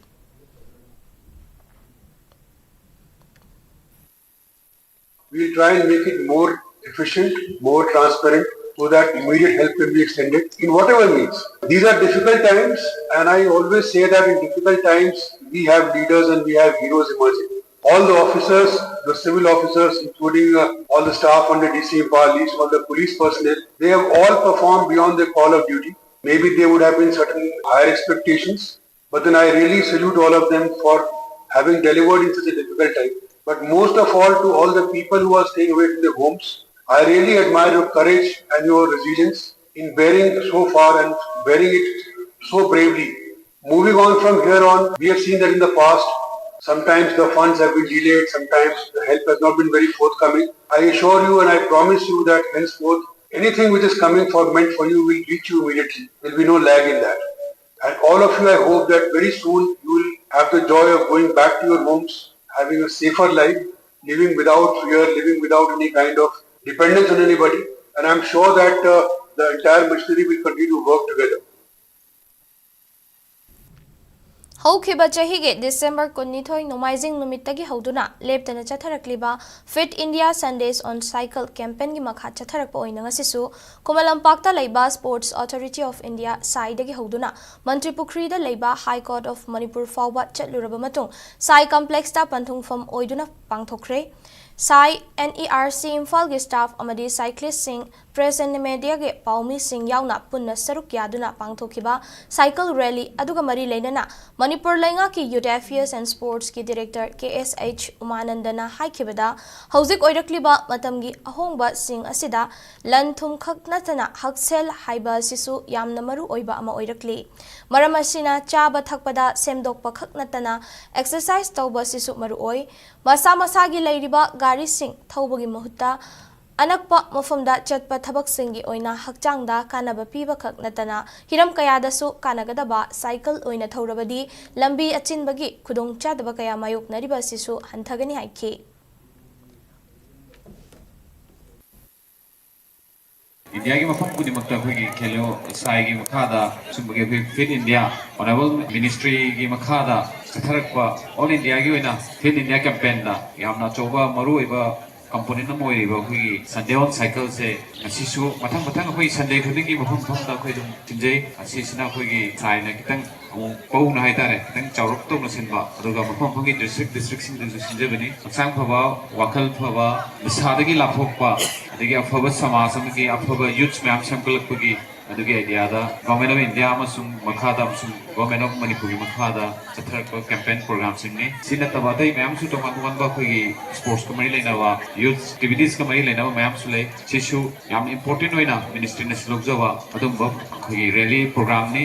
We'll try and make it more efficient, more transparent, so that immediate help can be extended in whatever means. These are difficult times, and I always say that in difficult times, we have leaders and we have heroes emerging. All the officers, the civil officers, including uh, all the staff under D C Imphal East, all the police personnel, they have all performed beyond their call of duty. Maybe there would have been certain higher expectations, but then I really salute all of them for having delivered in such a difficult time. But most of all, to all the people who are staying away from their homes, I really admire your courage and your resilience in bearing so far and bearing it so bravely. Moving on from here on, we have seen that in the past, sometimes the funds have been delayed, sometimes the help has not been very forthcoming. I assure you and I promise you that henceforth, anything which is coming for meant for you will reach you immediately. There will be no lag in that. And all of you, I hope that very soon you will have the joy of going back to your homes, having a safer life, living without fear, living without any kind of dependence on anybody. And I'm sure that uh, the entire machinery will continue to work together. ꯍꯧꯈꯤꯕ ꯆꯍꯤꯒꯤ December ꯀꯨꯟꯅꯤꯊꯣꯏ ꯅꯣꯡꯃꯥꯏꯖꯤꯡ ꯅꯨꯃꯤꯠꯇꯒꯤ ꯍꯧꯗꯨꯅ ꯂꯦꯞꯇꯅ ꯆꯠꯊꯔꯛꯂꯤꯕ Fit India Sundays on Cycle campaignꯒꯤ ꯃꯈꯥ ꯆꯠꯊꯔꯛꯄ ꯑꯣꯏꯅ ꯉꯁꯤꯁꯨ ꯈꯨꯃꯟ ꯂꯝꯄꯥꯛꯇ ꯂꯩꯕ Sports Authority of India, SAIꯗꯒꯤ ꯍꯧꯗꯨꯅ ꯃꯟꯇ꯭ꯔꯤ ꯄꯨꯈ꯭ꯔꯤꯗ ꯂꯩꯕ High Court of Manipur ꯐꯥꯎꯕ ꯆꯠꯂꯨꯔꯕ ꯃꯇꯨꯡ SAI complexꯇ ꯄꯟꯊꯨꯡꯐꯝ ꯑꯣꯏꯗꯨꯅ ꯄꯥꯡꯊꯣꯛꯈ꯭ꯔꯦ꯫ SAI NERC ꯏꯝꯐꯥꯜꯒꯤ staff ꯑꯃꯗꯤ cyclistꯁꯤꯡ, press and mediaꯒꯤ ꯄꯥꯎꯃꯤꯁꯤꯡ ꯌꯥꯎꯅ ꯄꯨꯟꯅ ꯁꯔꯨꯛ ꯌꯥꯗꯨꯅ ꯄꯥꯡꯊꯣꯛꯈꯤꯕ cycle rally ꯑꯗꯨꯒ ꯃꯔꯤ ꯂꯩꯅꯅ ꯃꯅꯤꯄꯨꯔ ꯂꯩꯉꯥꯛꯀꯤ Youth Affairs and Sportsꯀꯤ Director ꯀꯦ ꯑꯦꯁ ꯑꯩꯆ ꯎꯃꯥꯅꯟꯗꯅ ꯍꯥꯏꯈꯤꯕꯗ, ꯍꯧꯖꯤꯛ ꯑꯣꯏꯔꯛꯂꯤꯕ ꯃꯇꯝꯒꯤ ꯑꯍꯣꯡꯕꯁꯤꯡ ꯑꯁꯤꯗ ꯂꯟ ꯊꯨꯝ ꯈꯛ ꯅꯠꯇꯅ ꯍꯛꯁꯦꯜ ꯍꯥꯏꯕ ꯑꯁꯤꯁꯨ ꯌꯥꯝꯅ ꯃꯔꯨ ꯑꯣꯏꯕ ꯑꯃ ꯑꯣꯏꯔꯛꯂꯤ꯫ ꯃꯔꯝ ꯑꯁꯤꯅ ꯆꯥꯕ ꯊꯛꯄꯗ ꯁꯦꯝꯗꯣꯛꯄ ꯈꯛ ꯅꯠꯇꯅ exercise ꯇꯧꯕ ꯑꯁꯤꯁꯨ ꯃꯔꯨ ꯑꯣꯏ꯫ ꯃꯁꯥ ꯃꯁꯥꯒꯤ ꯂꯩꯔꯤꯕ ꯒꯥꯔꯤꯁꯤꯡ ꯊꯧꯕꯒꯤ ꯃꯍꯨꯠꯇ ꯑꯅꯛꯄ ꯃꯐꯝꯗ ꯆꯠꯄ ꯊꯕꯛꯁꯤꯡꯒꯤ ꯑꯣꯏꯅ ꯍꯛꯆꯥꯡꯗ ꯀꯥꯟꯅꯕ ꯄꯤꯕꯈꯛ ꯅꯠꯇꯅ ꯍꯤꯔꯝ ꯀꯌꯥꯗꯁꯨ ꯀꯥꯟꯅꯒꯗꯕ ꯁꯥꯏꯀꯜ ꯑꯣꯏꯅ ꯊꯧꯔꯕꯗꯤ ꯂꯝꯕꯤ ꯑꯆꯤꯟꯕꯒꯤ ꯈꯨꯗꯣꯡꯆꯥꯗꯕ ꯀꯌꯥ ꯃꯥꯌꯣꯛꯅꯔꯤꯕ ꯑꯁꯤꯁꯨ ꯍꯟꯊꯒꯅꯤ ꯍꯥꯏꯈꯤ꯫ ꯏꯟꯗꯤꯌꯥꯒꯤ ꯃꯐꯝ ꯈꯨꯗꯤꯡꯃꯛꯇ ꯑꯩꯈꯣꯏꯒꯤ ꯈꯦꯂꯣ ꯏꯟꯗꯤꯌꯥꯒꯤ ꯃꯈꯥꯗ ꯁꯨꯝꯕꯒꯤ ꯑꯩꯈꯣꯏ ꯐꯤꯠ ꯏꯟꯗꯤꯌꯥ ꯑꯣꯅꯔꯦꯕꯜ ꯃꯤꯅꯤꯁꯇ꯭ꯔꯤꯒꯤ ꯃꯈꯥꯗ ꯆꯠꯊꯔꯛꯄ ꯑꯣꯜ ꯏꯟꯗꯤꯌꯥꯒꯤ ꯑꯣꯏꯅ ꯐꯤꯠ ꯏꯟꯗꯤꯌꯥ ꯀꯦꯝꯄꯦꯟꯗ ꯌꯥꯝꯅ ꯑꯆꯧꯕ ꯃꯔꯨꯑꯣꯏꯕ ꯀꯝꯄꯣꯅꯦꯟ ꯑꯃ ꯑꯣꯏꯔꯤꯕ ꯑꯩꯈꯣꯏꯒꯤ ꯁꯟꯗꯦ ꯑꯣꯟ ꯁꯥꯏꯀꯜꯁꯦ ꯉꯁꯤꯁꯨ ꯃꯊꯪ ꯃꯊꯪ ꯑꯩꯈꯣꯏ ꯁꯟꯗꯦ ꯈꯨꯗꯤꯡꯒꯤ ꯃꯐꯝ ꯃꯐꯝꯗ ꯑꯩꯈꯣꯏ ꯑꯗꯨꯝ ꯁꯤꯟꯖꯩ꯫ ꯑꯁꯤꯁꯤꯅ ꯑꯩꯈꯣꯏꯒꯤ ꯁꯥꯏꯅ ꯈꯤꯇꯪ ꯑꯃꯨꯛ ꯄꯧꯅ ꯍꯥꯏꯇꯥꯔꯦ, ꯈꯤꯇꯪ ꯆꯥꯎꯔꯞ ꯇꯧꯅ ꯁꯤꯟꯕ, ꯑꯗꯨꯒ ꯃꯐꯝ ꯃꯐꯝꯒꯤ ꯗꯤꯁꯇ꯭ꯔꯤꯛ ꯗꯤꯁꯇ꯭ꯔꯤꯛꯁꯤꯡꯗꯁꯨ ꯁꯤꯟꯖꯕꯅꯤ꯫ ꯍꯛꯆꯥꯡ ꯐꯕ, ꯋꯥꯈꯜ ꯐꯕ, ꯅꯤꯁꯥꯗꯒꯤ ꯂꯥꯞꯊꯣꯛꯄ, ꯑꯗꯒꯤ ꯑꯐꯕ ꯁꯃꯥꯖ ꯑꯃꯒꯤ ꯑꯐꯕ ꯌꯨꯠꯁ ꯃꯌꯥꯝ ꯁꯦꯝꯒꯠꯂꯛꯄꯒꯤ ꯑꯗꯨꯒꯤ ꯑꯥꯏꯗꯤꯌꯥꯗ ꯒꯣꯔꯃꯦꯟ ꯑꯣꯐ ꯏꯟꯗꯤꯌꯥ ꯑꯃꯁꯨꯡ ꯃꯈꯥꯗ ꯑꯃꯁꯨꯡ ꯒꯣꯔꯃꯦꯟ ꯑꯣꯐ ꯃꯅꯤꯄꯨꯔꯒꯤ ꯃꯈꯥꯗ ꯆꯠꯊꯔꯛꯄ ꯀꯦꯝꯄꯦꯟ ꯄ꯭ꯔꯣꯒ꯭ꯔꯥꯝꯁꯤꯡꯅꯤ꯫ ꯁꯤ ꯅꯠꯇꯕ ꯑꯇꯩ ꯃꯌꯥꯝꯁꯨ ꯇꯣꯉꯥꯟ ꯇꯣꯉꯥꯟꯕ ꯑꯩꯈꯣꯏꯒꯤ ꯁ꯭ꯄꯣꯔꯠꯁꯀ ꯃꯔꯤ ꯂꯩꯅꯕ, ꯌꯨꯠꯁ ꯑꯦꯛꯇꯤꯚꯤꯇꯤꯁꯀ ꯃꯔꯤ ꯂꯩꯅꯕ ꯃꯌꯥꯝꯁꯨ ꯂꯩ꯫ ꯁꯤꯁꯨ ꯌꯥꯝ ꯏꯝꯄꯣꯔꯇꯦꯟ ꯑꯣꯏꯅ ꯃꯤꯅꯤꯁꯇ꯭ꯔꯤꯅꯁꯨ ꯂꯧꯖꯕ ꯑꯗꯨꯒꯨꯝꯕ ꯑꯩꯈꯣꯏꯒꯤ ꯔꯦꯂꯤ ꯄ꯭ꯔꯣꯒ꯭ꯔꯥꯝꯅꯤ꯫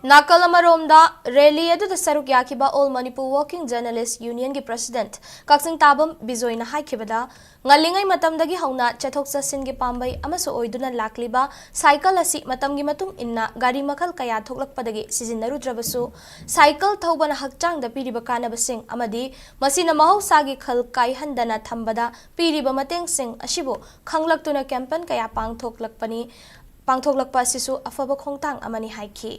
ꯅꯥꯀꯜ ꯑꯃꯔꯣꯝꯗ, ꯔꯦꯂꯤ ꯑꯗꯨꯗ ꯁꯔꯨꯛ ꯌꯥꯈꯤꯕ ꯑꯣꯜ ꯃꯅꯤꯄꯨꯔ ꯋꯥꯔꯀꯤꯡ ꯖꯔꯅꯦꯂꯤꯁ꯭ꯠ ꯌꯨꯅꯤꯌꯟꯒꯤ ꯄ꯭ꯔꯦꯁꯤꯗꯦꯟꯠ ꯀꯛꯆꯤꯡ ꯇꯥꯕꯝ ꯕꯤꯖꯣꯏꯅ ꯍꯥꯏꯈꯤꯕꯗ, ꯉꯜꯂꯤꯉꯩ ꯃꯇꯝꯗꯒꯤ ꯍꯧꯅ ꯆꯠꯊꯣꯛ ꯆꯠꯁꯤꯟꯒꯤ ꯄꯥꯝꯕꯩ ꯑꯃꯁꯨ ꯑꯣꯏꯗꯨꯅ ꯂꯥꯛꯂꯤꯕ ꯁꯥꯏꯀꯜ ꯑꯁꯤ ꯃꯇꯝꯒꯤ ꯃꯇꯨꯡ ꯏꯟꯅ ꯒꯥꯔꯤ ꯃꯈꯜ ꯀꯌꯥ ꯊꯣꯛꯂꯛꯄꯗꯒꯤ ꯁꯤꯖꯤꯟꯅꯔꯨꯗ꯭ꯔꯕꯁꯨ, ꯁꯥꯏꯀꯜ ꯊꯧꯕꯅ ꯍꯛꯆꯥꯡꯗ ꯄꯤꯔꯤꯕ ꯀꯥꯟꯅꯕꯁꯤꯡ ꯑꯃꯗꯤ ꯃꯁꯤꯅ ꯃꯍꯧꯁꯥꯒꯤ ꯈꯜ ꯀꯥꯏꯍꯟꯗꯅ ꯊꯝꯕꯗ ꯄꯤꯔꯤꯕ ꯃꯇꯦꯡꯁꯤꯡ ꯑꯁꯤꯕꯨ ꯈꯪꯂꯛꯇꯨꯅ ꯀꯦꯝꯄꯦꯟ ꯀꯌꯥ ꯄꯥꯡꯊꯣꯛꯂꯛꯄꯅꯤ꯫ ꯄꯥꯡꯊꯣꯛꯂꯛꯄ ꯑꯁꯤꯁꯨ ꯑꯐꯕ ꯈꯣꯡꯊꯥꯡ ꯑꯃꯅꯤ ꯍꯥꯏꯈꯤ꯫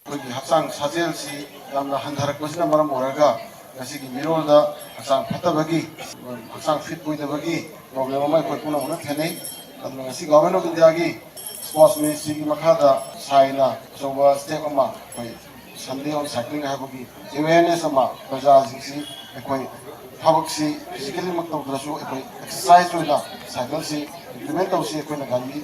ꯑꯩꯈꯣꯏꯒꯤ ꯍꯛꯆꯥꯡ ꯁꯥꯖꯦꯜꯁꯤ ꯌꯥꯝꯅ ꯍꯟꯊꯔꯛꯄꯁꯤꯅ ꯃꯔꯝ ꯑꯣꯏꯔꯒ ꯉꯁꯤꯒꯤ ꯃꯤꯔꯣꯜꯗ ꯍꯛꯆꯥꯡ ꯐꯠꯇꯕꯒꯤ, ꯍꯛꯆꯥꯡ ꯐꯤꯠ ꯑꯣꯏꯗꯕꯒꯤ ꯄ꯭ꯔꯣꯕ꯭ꯂꯦꯝ ꯑꯃ ꯑꯩꯈꯣꯏ ꯄꯨꯝꯅꯃꯛꯅ ꯊꯦꯡꯅꯩ꯫ ꯑꯗꯨꯅ ꯉꯁꯤ ꯒꯣꯔꯃꯦꯟ ꯑꯣꯐ ꯏꯟꯗꯤꯌꯥꯒꯤ ꯁ꯭ꯄꯣꯔꯠꯁ ꯃꯤꯅꯤꯁꯇ꯭ꯔꯤꯒꯤ ꯃꯈꯥꯗ ꯁꯥꯏꯅ ꯑꯆꯧꯕ ꯁ꯭ꯇꯦꯞ ꯑꯃ ꯑꯩꯈꯣꯏ ꯁꯟꯗꯦ ꯑꯣꯟ ꯁꯥꯏꯀ꯭ꯂꯤꯡ ꯍꯥꯏꯕꯒꯤ ꯑꯦꯋꯦꯌꯔꯅꯦꯁ ꯑꯃ ꯄ꯭ꯔꯖꯥꯁꯤꯡꯁꯤ ꯑꯩꯈꯣꯏ ꯊꯕꯛꯁꯤ ꯐꯤꯖꯤꯀꯦꯜꯂꯤꯃꯛ ꯇꯧꯗ꯭ꯔꯁꯨ ꯑꯩꯈꯣꯏ ꯑꯦꯛꯁꯔꯁꯥꯏꯁ ꯑꯣꯏꯅ ꯁꯥꯏꯀꯜꯁꯤ ꯏꯝꯄ꯭ꯂꯤꯃꯦꯟ ꯇꯧꯁꯤ꯫ ꯑꯩꯈꯣꯏꯅ ꯒꯥꯔꯤ,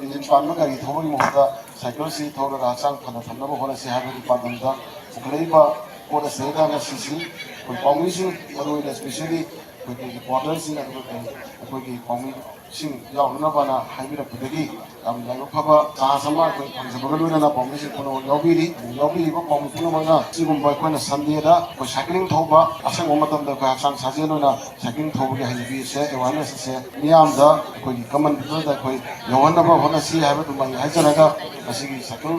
ꯏꯟꯖꯤꯟ ꯄꯥꯟꯕ ꯒꯥꯔꯤ ꯊꯧꯕꯒꯤ ꯃꯍꯨꯠꯇ ꯁꯥꯏꯀꯜꯁꯤ ꯊꯧꯔꯒ ꯍꯛꯆꯥꯡ ꯐꯅ ꯊꯝꯅꯕ ꯍꯣꯠꯅꯁꯤ ꯍꯥꯏꯕꯒꯤ ꯄꯥꯟꯗꯝꯗ ꯄꯨꯈꯠꯂꯛꯏꯕ ꯄꯣꯠ ꯑꯁꯤꯗꯩꯗ ꯉꯁꯤꯁꯤ ꯑꯩꯈꯣꯏ ꯄꯥꯎꯃꯤꯁꯤꯡ, ꯃꯔꯨꯑꯣꯏꯅ ꯏꯁꯄꯤꯁꯦꯜꯂꯤ ꯑꯩꯈꯣꯏꯒꯤ ꯔꯤꯄꯣꯔꯇꯔꯁꯤꯡ, ꯑꯗꯨꯒ ꯑꯩꯈꯣꯏꯒꯤ ꯄꯥꯎꯃꯤ ꯁꯤꯡ ꯌꯥꯎꯅꯅꯕꯅ ꯍꯥꯏꯕꯤꯔꯛꯄꯗꯒꯤ ꯌꯥꯝ ꯂꯥꯏꯕꯛ ꯐꯕ ꯆꯥꯟꯁ ꯑꯃ ꯑꯩꯈꯣꯏ ꯐꯪꯖꯕꯒ ꯂꯣꯏꯅꯅ ꯄꯥꯎꯃꯤꯁꯤꯡ ꯄꯨꯝꯅꯃꯛ ꯌꯥꯎꯕꯤꯔꯤ꯫ ꯌꯥꯎꯕꯤꯔꯤꯕ ꯄꯥꯎꯃꯤ ꯄꯨꯝꯅꯃꯛꯅ ꯁꯤꯒꯨꯝꯕ ꯑꯩꯈꯣꯏꯅ ꯁꯟꯗꯦꯗ ꯑꯩꯈꯣꯏ ꯁꯥꯏꯀ꯭ꯂꯤꯡ ꯊꯧꯕ, ꯑꯁꯪꯕ ꯃꯇꯝꯗ ꯑꯩꯈꯣꯏ ꯍꯛꯆꯥꯡ ꯁꯥꯖꯦꯜ ꯑꯣꯏꯅ ꯁꯥꯏꯀ꯭ꯂꯤꯡ ꯊꯧꯕꯒꯤ ꯍꯩꯅꯕꯤ ꯑꯁꯦ, ꯑꯦꯋꯥꯔꯅꯦꯁ ꯑꯁꯦ ꯃꯤꯌꯥꯝꯗ ꯑꯩꯈꯣꯏꯒꯤ ꯀꯃꯟ ꯄꯤꯄꯜꯗ ꯑꯩꯈꯣꯏ ꯌꯧꯍꯟꯅꯕ ꯍꯣꯠꯅꯁꯤ ꯍꯥꯏꯕꯗꯨꯃꯛ ꯍꯥꯏꯖꯔꯒ, ꯉꯁꯤꯒꯤ ꯁꯥꯏꯀꯜ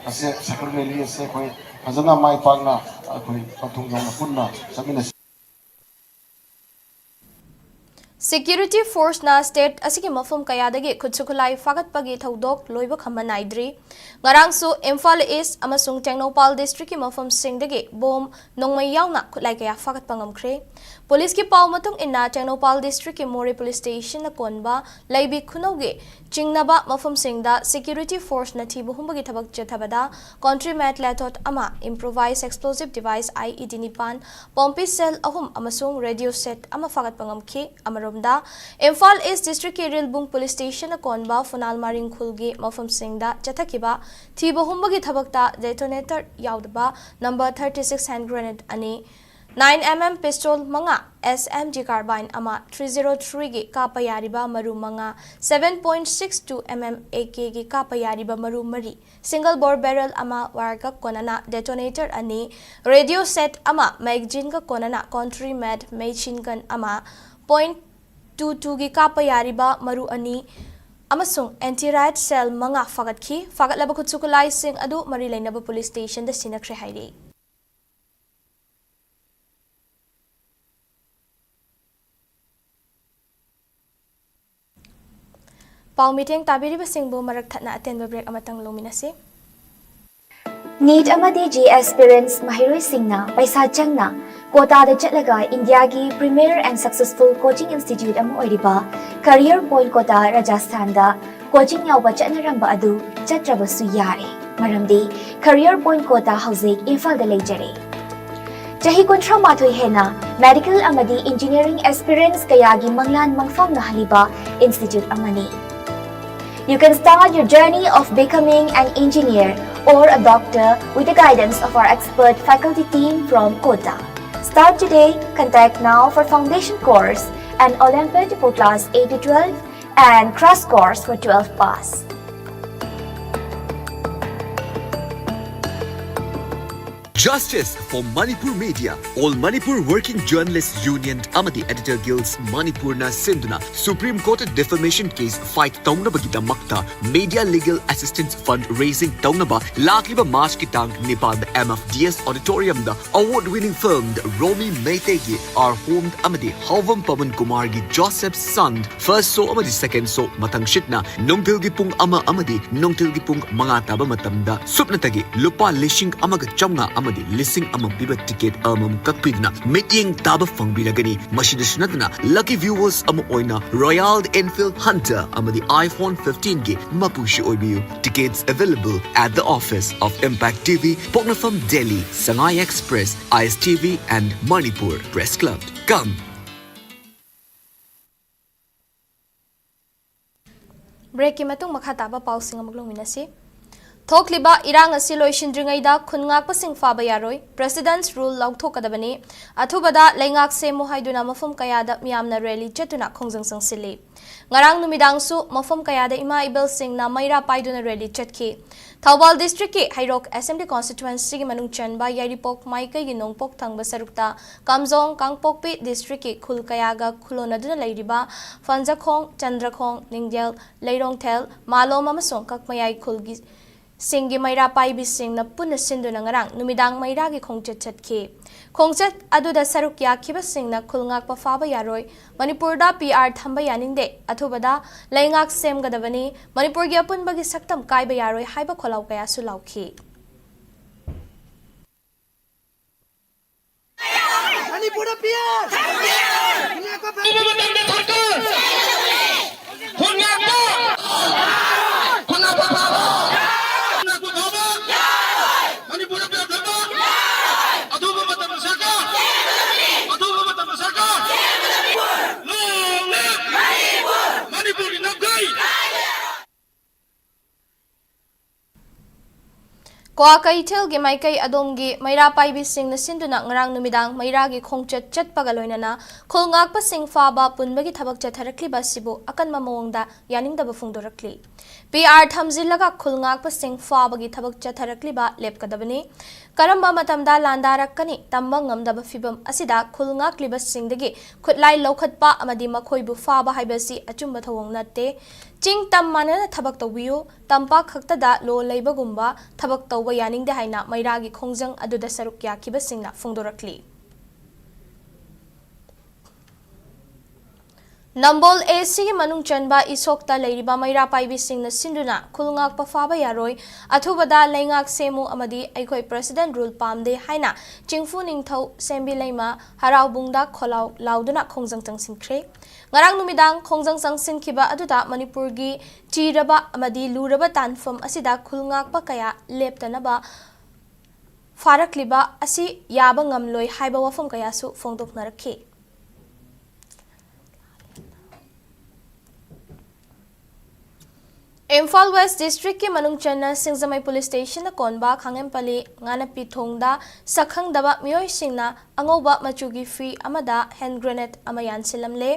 ꯑꯁꯦ, ꯁꯥꯏꯀꯜ ꯔꯦꯂꯤ ꯑꯁꯦ ꯑꯩꯈꯣꯏ ꯐꯖꯅ ꯃꯥꯏ ꯄꯥꯛꯅ ꯑꯩꯈꯣꯏ ꯄꯟꯊꯨꯡ ꯌꯧꯅ ꯄꯨꯟꯅ ꯆꯠꯃꯤꯟꯅꯁꯤ꯫ ꯁꯦꯀ꯭ꯌꯨꯔꯤꯇꯤ ꯐꯣꯔꯁꯅ ꯁ꯭ꯇꯦꯠ ꯑꯁꯤꯒꯤ ꯃꯐꯝ ꯀꯌꯥꯗꯒꯤ ꯈꯨꯠꯁꯨ ꯈꯨꯠꯂꯥꯏ ꯐꯥꯒꯠꯄꯒꯤ ꯊꯧꯗꯣꯛ ꯂꯣꯏꯕ ꯈꯝꯕ ꯅꯥꯏꯗ꯭ꯔꯤ꯫ ꯉꯔꯥꯡꯁꯨ ꯏꯝꯐꯥꯜ ꯏꯁ ꯑꯃꯁꯨꯡ ꯇꯦꯡꯅꯧꯄꯥꯜ ꯗꯤꯁꯇ꯭ꯔꯤꯛꯀꯤ ꯃꯐꯝꯁꯤꯡꯗꯒꯤ ꯕꯣꯝ, ꯅꯣꯡꯃꯩ ꯌꯥꯎꯅ ꯈꯨꯠꯂꯥꯏ ꯀꯌꯥ ꯐꯥꯒꯠꯄ ꯉꯝꯈ꯭ꯔꯦ꯫ ꯄꯨꯂꯤꯁꯀꯤ ꯄꯥꯎ ꯃꯇꯨꯡ ꯏꯟꯅ, ꯇꯦꯡꯅꯧꯄꯥꯜ ꯗꯤꯁꯇ꯭ꯔꯤꯛꯀꯤ ꯃꯣꯔꯦ ꯄꯨꯂꯤꯁ ꯁ꯭ꯇꯦꯁꯟꯅ ꯀꯣꯟꯕ ꯂꯩꯕꯤ ꯈꯨꯅꯧꯒꯤ ꯆꯤꯡꯅꯕ ꯃꯐꯝꯁꯤꯡꯗ ꯁꯦꯀ꯭ꯌꯨꯔꯤꯇꯤ ꯐꯣꯔꯁꯅ ꯊꯤꯕ ꯍꯨꯝꯕꯒꯤ ꯊꯕꯛ ꯆꯠꯊꯕꯗ ꯀꯣꯟꯇ꯭ꯔꯤ ꯃꯦꯠ ꯂꯦꯊꯣꯠ ꯑꯃ, ꯏꯝꯄ꯭ꯔꯣꯚꯥꯏꯖ ꯑꯦꯛꯁꯄ꯭ꯂꯣꯖꯤꯚ ꯗꯤꯚꯥꯏꯁ, IED, ꯅꯤꯄꯥꯟ, ꯄꯣꯝꯄꯤ ꯁꯦꯜ ꯑꯍꯨꯝ ꯑꯃꯁꯨꯡ ꯔꯦꯗꯤꯑꯣ ꯁꯦꯠ ꯑꯃ ꯐꯥꯒꯠꯄ ꯉꯝꯈꯤ꯫ ꯑꯃꯔꯣꯝꯗ, ꯏꯝꯐꯥꯜ ꯏꯁ ꯗꯤꯁꯇ꯭ꯔꯤꯛꯀꯤ ꯔꯤꯜꯕꯨꯡ ꯄꯨꯂꯤꯁ ꯁ꯭ꯇꯦꯁꯟꯅ ꯀꯣꯟꯕ ꯐꯨꯅꯥꯜ ꯃꯔꯤꯡ ꯈꯨꯜꯒꯤ ꯃꯐꯝꯁꯤꯡꯗ ꯆꯠꯊꯈꯤꯕ ꯊꯤꯕ ꯍꯨꯝꯕꯒꯤ ꯊꯕꯛꯇ ꯗꯦꯇꯣꯅꯦꯇꯔ ꯌꯥꯎꯗꯕ number thirty six hand grenade ꯑꯅꯤ, nine MM ꯄꯤꯁꯇꯣꯜ ꯃꯉꯥ, SMG carbine ꯑꯃ, three zero three ꯒꯤ ꯀꯥꯞꯄ ꯌꯥꯔꯤꯕ ꯃꯔꯨ ꯃꯉꯥ, seven point six two MM AKꯒꯤ ꯀꯥꯞꯄ ꯌꯥꯔꯤꯕ ꯃꯔꯨ ꯃꯔꯤ, ꯁꯤꯡꯒꯜ ꯕꯣꯔ ꯕꯦꯔꯦꯜ ꯑꯃ, ꯋꯥꯌꯔꯒ ꯀꯣꯟꯅꯅ ꯗꯦꯇꯣꯅꯦꯇꯔ ꯑꯅꯤ, ꯔꯦꯗꯤꯑꯣ ꯁꯦꯠ ꯑꯃ, ꯃꯦꯒꯖꯤꯟꯒ ꯀꯣꯟꯅꯅ ꯀꯣꯟꯇ꯭ꯔꯤ ꯃꯦꯠ ꯃꯦꯁꯤꯟ ꯒꯟ ꯑꯃ, point two twoꯒꯤ ꯀꯥꯞꯄ ꯌꯥꯔꯤꯕ ꯃꯔꯨ ꯑꯅꯤ ꯑꯃꯁꯨꯡ ꯑꯦꯟꯇꯤ ꯔꯥꯏꯠ ꯁꯦꯜ ꯃꯉꯥ ꯐꯥꯒꯠꯈꯤ꯫ ꯐꯥꯒꯠꯂꯕ ꯈꯨꯠꯁꯨ ꯈꯨꯠꯂꯥꯏꯁꯤꯡ ꯑꯗꯨ ꯃꯔꯤ ꯂꯩꯅꯕ ꯄꯨꯂꯤꯁ ꯁ꯭ꯇꯦꯁꯟꯗ ꯁꯤꯟꯅꯈ꯭ꯔꯦ ꯍꯥꯏꯔꯤ꯫ ꯄꯥꯎ ꯃꯤꯠꯌꯦꯡ ꯇꯥꯕꯤꯔꯤꯕꯁꯤꯡꯕꯨ ꯃꯔꯛ ꯊꯠꯅ ꯑꯇꯦꯟꯕ ꯕ꯭ꯔꯦꯛ ꯑꯃꯇꯪ ꯂꯧꯃꯤꯟꯅꯁꯤ꯫ ꯅꯤꯠ ꯑꯃꯗꯤ ꯖꯦꯏ ꯑꯦꯁꯄꯤꯔꯦꯟꯠꯁ ꯃꯍꯩꯔꯣꯏꯁꯤꯡꯅ ꯄꯩꯁꯥ ꯆꯪꯅ ꯀꯣꯇꯥꯗ ꯆꯠꯂꯒ ꯏꯟꯗꯤꯌꯥꯒꯤ premier and successful coaching institute ꯑꯃ ꯑꯣꯏꯔꯤꯕ ꯀꯔꯤꯌꯔ ꯄꯣꯏꯟꯠ ꯀꯣꯇꯥ ꯔꯥꯖꯁꯊꯥꯟꯗ ꯀꯣꯆꯤꯡ ꯌꯥꯎꯕ ꯆꯠꯅꯔꯝꯕ ꯑꯗꯨ ꯆꯠꯇ꯭ꯔꯕꯁꯨ ꯌꯥꯔꯦ, ꯃꯔꯝꯗꯤ ꯀꯔꯤꯌꯔ ꯄꯣꯏꯟꯠ ꯀꯣꯇꯥ ꯍꯧꯖꯤꯛ ꯏꯝꯐꯥꯜꯗ ꯂꯩꯖꯔꯦ꯫ ꯆꯍꯤ ꯀꯨꯟꯊ꯭ꯔꯥ ꯃꯥꯊꯣꯏ ꯍꯦꯟꯅ ꯃꯦꯗꯤꯀꯦꯜ ꯑꯃꯗꯤ ꯏꯟꯖꯤꯅꯤꯌꯔꯤꯡ ꯑꯦꯁꯄꯤꯔꯦꯟꯠꯁ ꯀꯌꯥꯒꯤ ꯃꯪꯂꯥꯟ ꯃꯪꯐꯥꯎꯅꯍꯜꯂꯤꯕ ꯏꯟꯁꯇꯤꯇ꯭ꯌꯨꯠ ꯑꯃꯅꯤ꯫ You can start your journey of becoming an engineer or a doctor with the guidance of our expert faculty team from Kota. Start today, contact now for foundation course and Olympiad for class eight to twelve, and crash course for twelve pass. Justice for Manipur Media. All Manipur Working Journalists Union ꯑꯃꯗꯤ Editor Guilds Manipurꯅ ꯁꯤꯟꯗꯨꯅ Supreme Court defamation case fight ꯇꯧꯅꯕꯒꯤꯗꯃꯛꯇ Media Legal Assistance Fund Raising ꯇꯧꯅꯕ ꯂꯥꯛꯂꯤꯕ Marchꯀꯤ ꯇꯥꯡ ꯅꯤꯄꯥꯟꯗ M F D S Auditoriumꯗ award winning film The Romi Meiteiꯒꯤ Our Home ꯑꯃꯗꯤ ꯍꯥꯎꯕꯝ Paban ꯀꯨꯃꯥꯔꯒꯤ Joseph's Son first show ꯑꯃꯗꯤ second show ꯃꯊꯪꯁꯤꯠꯅ ꯅꯨꯡꯊꯤꯜꯒꯤ ꯄꯨꯡ ꯑꯃ ꯑꯃꯗꯤ ꯅꯨꯡꯊꯤꯜꯒꯤ ꯄꯨꯡ ꯃꯉꯥ ꯇꯥꯕ ꯃꯇꯝꯗ ꯁꯨꯞꯅꯇꯒꯤ ꯂꯨꯄꯥ ꯂꯤꯁꯤꯡ ꯑꯃꯒ ꯆꯥꯝꯃꯉꯥ ꯑꯃꯗꯤ ꯂꯤꯁꯤꯡ ꯑꯃ ꯄꯤꯕ ticket ꯑꯃꯃꯝ ꯀꯛꯄꯤꯗꯨꯅ ꯃꯤꯠꯌꯦꯡ ꯇꯥꯕ ꯐꯪꯕꯤꯔꯒꯅꯤ꯫ ꯃꯁꯤꯗꯁꯨ ꯅꯠꯇꯅ lucky viewers ꯑꯃ ꯑꯣꯏꯅ Royal Enfield Hunter ꯑꯃꯗꯤ iPhone fifteenꯒꯤ ꯃꯄꯨꯁꯨ ꯑꯣꯏꯕꯤꯌꯨ꯫ Tickets available at the office of Impact T V, Poknafam Delhi, Sangai Express, I S T V and Manipur Press Club. Come! Breakꯀꯤ ꯃꯇꯨꯡ ꯃꯈꯥ ꯇꯥꯕ ꯄꯥꯎꯁꯤꯡ ꯑꯃꯨꯛ ꯂꯧꯃꯤꯟꯅꯁꯤ꯫ ꯊꯣꯛꯂꯤꯕ ꯏꯔꯥꯡ ꯑꯁꯤ ꯂꯣꯏꯁꯤꯟꯗ꯭ꯔꯤꯉꯩꯗ ꯈꯨꯟ ꯉꯥꯛꯄꯁꯤꯡ ꯐꯥꯕ ꯌꯥꯔꯣꯏ, President's Rule ꯂꯧꯊꯣꯛꯀꯗꯕꯅꯤ, ꯑꯊꯨꯕꯗ ꯂꯩꯉꯥꯛ ꯁꯦꯝꯃꯨ ꯍꯥꯏꯗꯨꯅ ꯃꯐꯝ ꯀꯌꯥꯗ ꯃꯤꯌꯥꯝꯅ rally ꯆꯠꯇꯨꯅ ꯈꯣꯡꯖꯪ ꯆꯪꯁꯤꯜꯂꯤ꯫ ꯉꯔꯥꯡ ꯅꯨꯃꯤꯗꯥꯡꯁꯨ ꯃꯐꯝ ꯀꯌꯥꯗ ꯏꯃꯥ ꯏꯕꯦꯜꯁꯤꯡꯅ ꯃꯩꯔꯥ ꯄꯥꯏꯗꯨꯅ rally ꯆꯠꯈꯤ꯫ ꯊꯧꯕꯥꯜ districtꯀꯤ ꯍꯩꯔꯣꯛ Assembly Constituencyꯒꯤ ꯃꯅꯨꯡ ꯆꯟꯕ ꯌꯥꯏꯔꯤꯄꯣꯛ ꯃꯥꯏꯀꯩꯒꯤ ꯅꯣꯡꯄꯣꯛ ꯊꯪꯕ ꯁꯔꯨꯛꯇ ꯀꯥꯝꯖꯣꯡ, ꯀꯥꯡꯄꯣꯛꯄꯤ districtꯀꯤ ꯈꯨꯜ ꯀꯌꯥꯒ ꯈꯨꯜꯂꯣꯟꯅꯗꯨꯅ ꯂꯩꯔꯤꯕ ꯐꯟꯖꯈꯣꯡ, ꯆꯟꯗ꯭ꯔꯈꯣꯡ, ꯅꯤꯡꯖꯦꯜ, ꯂꯩꯔꯣꯡꯊꯦꯜ, ꯃꯥꯂꯣꯝ ꯑꯃꯁꯨꯡ ꯀꯛꯃꯌꯥꯏ ꯈꯨꯜꯒꯤ ꯁꯤꯡꯒꯤ ꯃꯩꯔꯥ ꯄꯥꯏꯕꯤꯁꯤꯡꯅ ꯄꯨꯟꯅ ꯁꯤꯟꯗꯨꯅ ꯉꯔꯥꯡ ꯅꯨꯃꯤꯗꯥꯡ ꯃꯩꯔꯥꯒꯤ ꯈꯣꯡꯆꯠ ꯆꯠꯈꯤ꯫ ꯈꯣꯡꯆꯠ ꯑꯗꯨꯗ ꯁꯔꯨꯛ ꯌꯥꯈꯤꯕꯁꯤꯡꯅ ꯈꯨꯜ ꯉꯥꯛꯄ ꯐꯥꯕ ꯌꯥꯔꯣꯏ, ꯃꯅꯤꯄꯨꯔꯗ P R ꯊꯝꯕ ꯌꯥꯅꯤꯡꯗꯦ, ꯑꯊꯨꯕꯗ ꯂꯩꯉꯥꯛ ꯁꯦꯝꯒꯗꯕꯅꯤ, ꯃꯅꯤꯄꯨꯔꯒꯤ ꯑꯄꯨꯟꯕꯒꯤ ꯁꯛꯇꯝ ꯀꯥꯏꯕ ꯌꯥꯔꯣꯏ ꯍꯥꯏꯕ ꯈꯣꯜꯂꯥꯎ ꯀꯌꯥꯁꯨ ꯂꯥꯎꯈꯤ꯫ ꯃꯅꯤꯄꯨꯔꯗ P R! ꯈꯨꯟ ꯉꯥꯛꯄ ꯐꯪ- ꯃꯇꯝꯗ ꯁꯔꯀꯥꯔ! ꯈꯨꯟ ꯉꯥꯛꯄ! ꯈꯨꯟ ꯉꯥꯛꯄ ꯐꯥꯕ! ꯈꯨꯟ ꯉꯥꯛꯄ ꯐꯥꯕ! ꯃꯅꯤꯄꯨꯔꯗ P R ꯊꯝꯕ! ꯑꯊꯨꯕ ꯃꯇꯝꯗ ꯁꯔꯀꯥꯔ! ꯑꯊꯨꯕ ꯃꯇꯝꯗ ꯁꯔꯀꯥꯔ! Long live! ꯃꯅꯤꯄꯨꯔꯒꯤ ꯉꯝꯈꯩ! ꯀ꯭ꯋꯥꯀꯩꯊꯦꯜꯒꯤ ꯃꯥꯏꯀꯩ ꯑꯗꯣꯝꯒꯤ ꯃꯩꯔꯥ ꯄꯥꯏꯕꯤꯁꯤꯡꯅ ꯁꯤꯟꯗꯨꯅ ꯉꯔꯥꯡ ꯅꯨꯃꯤꯗꯥꯡ ꯃꯩꯔꯥꯒꯤ ꯈꯣꯡꯆꯠ ꯆꯠꯄꯒ ꯂꯣꯏꯅꯅ ꯈꯨꯜ ꯉꯥꯛꯄꯁꯤꯡ ꯐꯥꯕ ꯄꯨꯟꯕꯒꯤ ꯊꯕꯛ ꯆꯠꯊꯔꯛꯂꯤꯕ ꯑꯁꯤꯕꯨ ꯑꯀꯟꯕ ꯃꯑꯣꯡꯗ ꯌꯥꯅꯤꯡꯗꯕ ꯐꯣꯡꯗꯣꯔꯛꯂꯤ꯫ ꯄꯤ ꯑꯥꯔ ꯊꯝꯖꯤꯜꯂꯒ ꯈꯨꯜ ꯉꯥꯛꯄꯁꯤꯡ ꯐꯥꯕꯒꯤ ꯊꯕꯛ ꯆꯠꯊꯔꯛꯂꯤꯕ ꯂꯦꯞꯀꯗꯕꯅꯤ꯫ ꯀꯔꯝꯕ ꯃꯇꯝꯗ ꯂꯥꯟꯗꯥꯔꯛꯀꯅꯤ ꯇꯝꯕ ꯉꯝꯗꯕ ꯐꯤꯚꯝ ꯑꯁꯤꯗ ꯈꯨꯜ ꯉꯥꯛꯂꯤꯕꯁꯤꯡꯗꯒꯤ ꯈꯨꯠꯂꯥꯏ ꯂꯧꯈꯠꯄ ꯑꯃꯗꯤ ꯃꯈꯣꯏꯕꯨ ꯐꯥꯕ ꯍꯥꯏꯕꯁꯤ ꯑꯆꯨꯝꯕ ꯊꯧꯑꯣꯡ ꯅꯠꯇꯦ꯫ ꯆꯤꯡ ꯇꯝ ꯃꯥꯟꯅꯅ ꯊꯕꯛ ꯇꯧꯕꯤꯌꯨ꯫ ꯇꯝꯄꯥꯛ ꯈꯛꯇꯗ ꯂꯣ ꯂꯩꯕꯒꯨꯝꯕ ꯊꯕꯛ ꯇꯧꯕ ꯌꯥꯅꯤꯡꯗꯦ ꯍꯥꯏꯅ ꯃꯩꯔꯥꯒꯤ ꯈꯣꯡꯖꯪ ꯑꯗꯨꯗ ꯁꯔꯨꯛ ꯌꯥꯈꯤꯕꯁꯤꯡꯅ ꯐꯣꯡꯗꯣꯔꯛꯂꯤ꯫ ꯅꯝꯕꯣꯜ ꯑꯦ ꯁꯤꯒꯤ ꯃꯅꯨꯡ ꯆꯟꯕ ꯏꯁꯣꯛꯇ ꯂꯩꯔꯤꯕ ꯃꯩꯔꯥ ꯄꯥꯏꯕꯤꯁꯤꯡꯅ ꯁꯤꯟꯗꯨꯅ ꯈꯨꯜ ꯉꯥꯛꯄ ꯐꯥꯕ ꯌꯥꯔꯣꯏ, ꯑꯊꯨꯕꯗ ꯂꯩꯉꯥꯛ ꯁꯦꯝꯃꯨ ꯑꯃꯗꯤ ꯑꯩꯈꯣꯏ ꯄ꯭ꯔꯁꯤꯗꯦꯟ ꯔꯨꯜ ꯄꯥꯝꯗꯦ ꯍꯥꯏꯅ ꯆꯤꯡꯐꯨ ꯅꯤꯡꯊꯧ ꯁꯦꯝꯕꯤ ꯂꯩꯃ ꯍꯔꯥꯎꯕꯨꯡꯗ ꯈꯣꯜꯂꯥꯎ ꯂꯥꯎꯗꯨꯅ ꯈꯣꯡꯖꯪ ꯆꯪꯁꯤꯟꯈ꯭ꯔꯦ꯫ ꯉꯔꯥꯡ ꯅꯨꯃꯤꯗꯥꯡ ꯈꯣꯡꯖꯪ ꯆꯪꯁꯤꯟꯈꯤꯕ ꯑꯗꯨꯗ ꯃꯅꯤꯄꯨꯔꯒꯤ ꯆꯤꯔꯕ ꯑꯃꯗꯤ ꯂꯨꯔꯕ ꯇꯥꯟꯐꯝ ꯑꯁꯤꯗ ꯈꯨꯜ ꯉꯥꯛꯄ ꯀꯌꯥ ꯂꯦꯞꯇꯅꯕ ꯐꯥꯔꯛꯂꯤꯕ ꯑꯁꯤ ꯌꯥꯕ ꯉꯝꯂꯣꯏ ꯍꯥꯏꯕ ꯋꯥꯐꯝ ꯀꯌꯥꯁꯨ ꯐꯣꯡꯗꯣꯛꯅꯔꯛꯈꯤ꯫ ꯏꯝꯐꯥꯜ ꯋꯦꯁ ꯗꯤꯁꯇ꯭ꯔꯤꯛꯀꯤ ꯃꯅꯨꯡ ꯆꯟꯅ ꯁꯤꯡꯖꯃꯩ ꯄꯨꯂꯤꯁ ꯁ꯭ꯇꯦꯁꯟꯅ ꯀꯣꯟꯕ ꯈꯥꯉꯦꯝꯄꯜꯂꯤ ꯉꯥꯅꯞꯄꯤ ꯊꯣꯡꯗ ꯁꯛꯈꯪꯗꯕ ꯃꯤꯑꯣꯏꯁꯤꯡꯅ ꯑꯉꯧꯕ ꯃꯆꯨꯒꯤ ꯐꯤ ꯑꯃꯗ ꯍꯦꯟ ꯒ꯭ꯔꯦꯅꯦꯗ ꯑꯃ ꯌꯥꯟꯁꯤꯜꯂꯝꯂꯦ꯫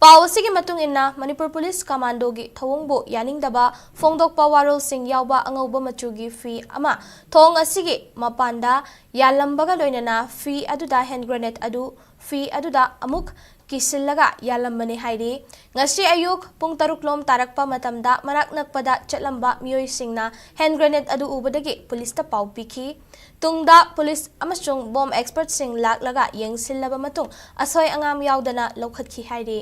ꯄꯥꯎ ꯑꯁꯤꯒꯤ ꯃꯇꯨꯡ ꯏꯟꯅ ꯃꯅꯤꯄꯨꯔ ꯄꯨꯂꯤꯁ ꯀꯃꯥꯟꯗꯣꯒꯤ ꯊꯧꯑꯣꯡꯕꯨ ꯌꯥꯅꯤꯡꯗꯕ ꯐꯣꯡꯗꯣꯛꯄ ꯋꯥꯔꯣꯜꯁꯤꯡ ꯌꯥꯎꯕ ꯑꯉꯧꯕ ꯃꯆꯨꯒꯤ ꯐꯤ ꯑꯃ ꯊꯣꯡ ꯑꯁꯤꯒꯤ ꯃꯄꯥꯟꯗ ꯌꯥꯜꯂꯝꯕꯒ ꯂꯣꯏꯅꯅ ꯐꯤ ꯑꯗꯨꯗ ꯍꯦꯟ ꯒ꯭ꯔꯦꯅꯦꯗ ꯑꯗꯨ ꯐꯤ ꯑꯗꯨꯗ ꯑꯃꯨꯛ ꯀꯤꯁꯤꯜꯂꯒ ꯌꯥꯜꯂꯝꯕꯅꯤ ꯍꯥꯏꯔꯤ꯫ ꯉꯁꯤ ꯑꯌꯨꯛ ꯄꯨꯡ ꯇꯔꯨꯛ ꯂꯣꯝ ꯇꯥꯔꯛꯄ ꯃꯇꯝꯗ ꯃꯅꯥꯛ ꯅꯛꯄꯗ ꯆꯠꯂꯝꯕ ꯃꯤꯑꯣꯏꯁꯤꯡꯅ ꯍꯦꯟ ꯒ꯭ꯔꯦꯅꯦꯗ ꯑꯗꯨ ꯎꯕꯗꯒꯤ ꯄꯨꯂꯤꯁꯇ ꯄꯥꯎ ꯄꯤꯈꯤ꯫ ꯇꯨꯡꯗ ꯄꯨꯂꯤꯁ ꯑꯃꯁꯨꯡ ꯕꯣꯝ ꯑꯦꯛꯁꯄꯔꯠꯁꯤꯡ ꯂꯥꯛꯂꯒ ꯌꯦꯡꯁꯤꯜꯂꯕ ꯃꯇꯨꯡ ꯑꯁꯣꯏ ꯑꯉꯥꯝ ꯌꯥꯎꯗꯅ ꯂꯧꯈꯠꯈꯤ ꯍꯥꯏꯔꯤ꯫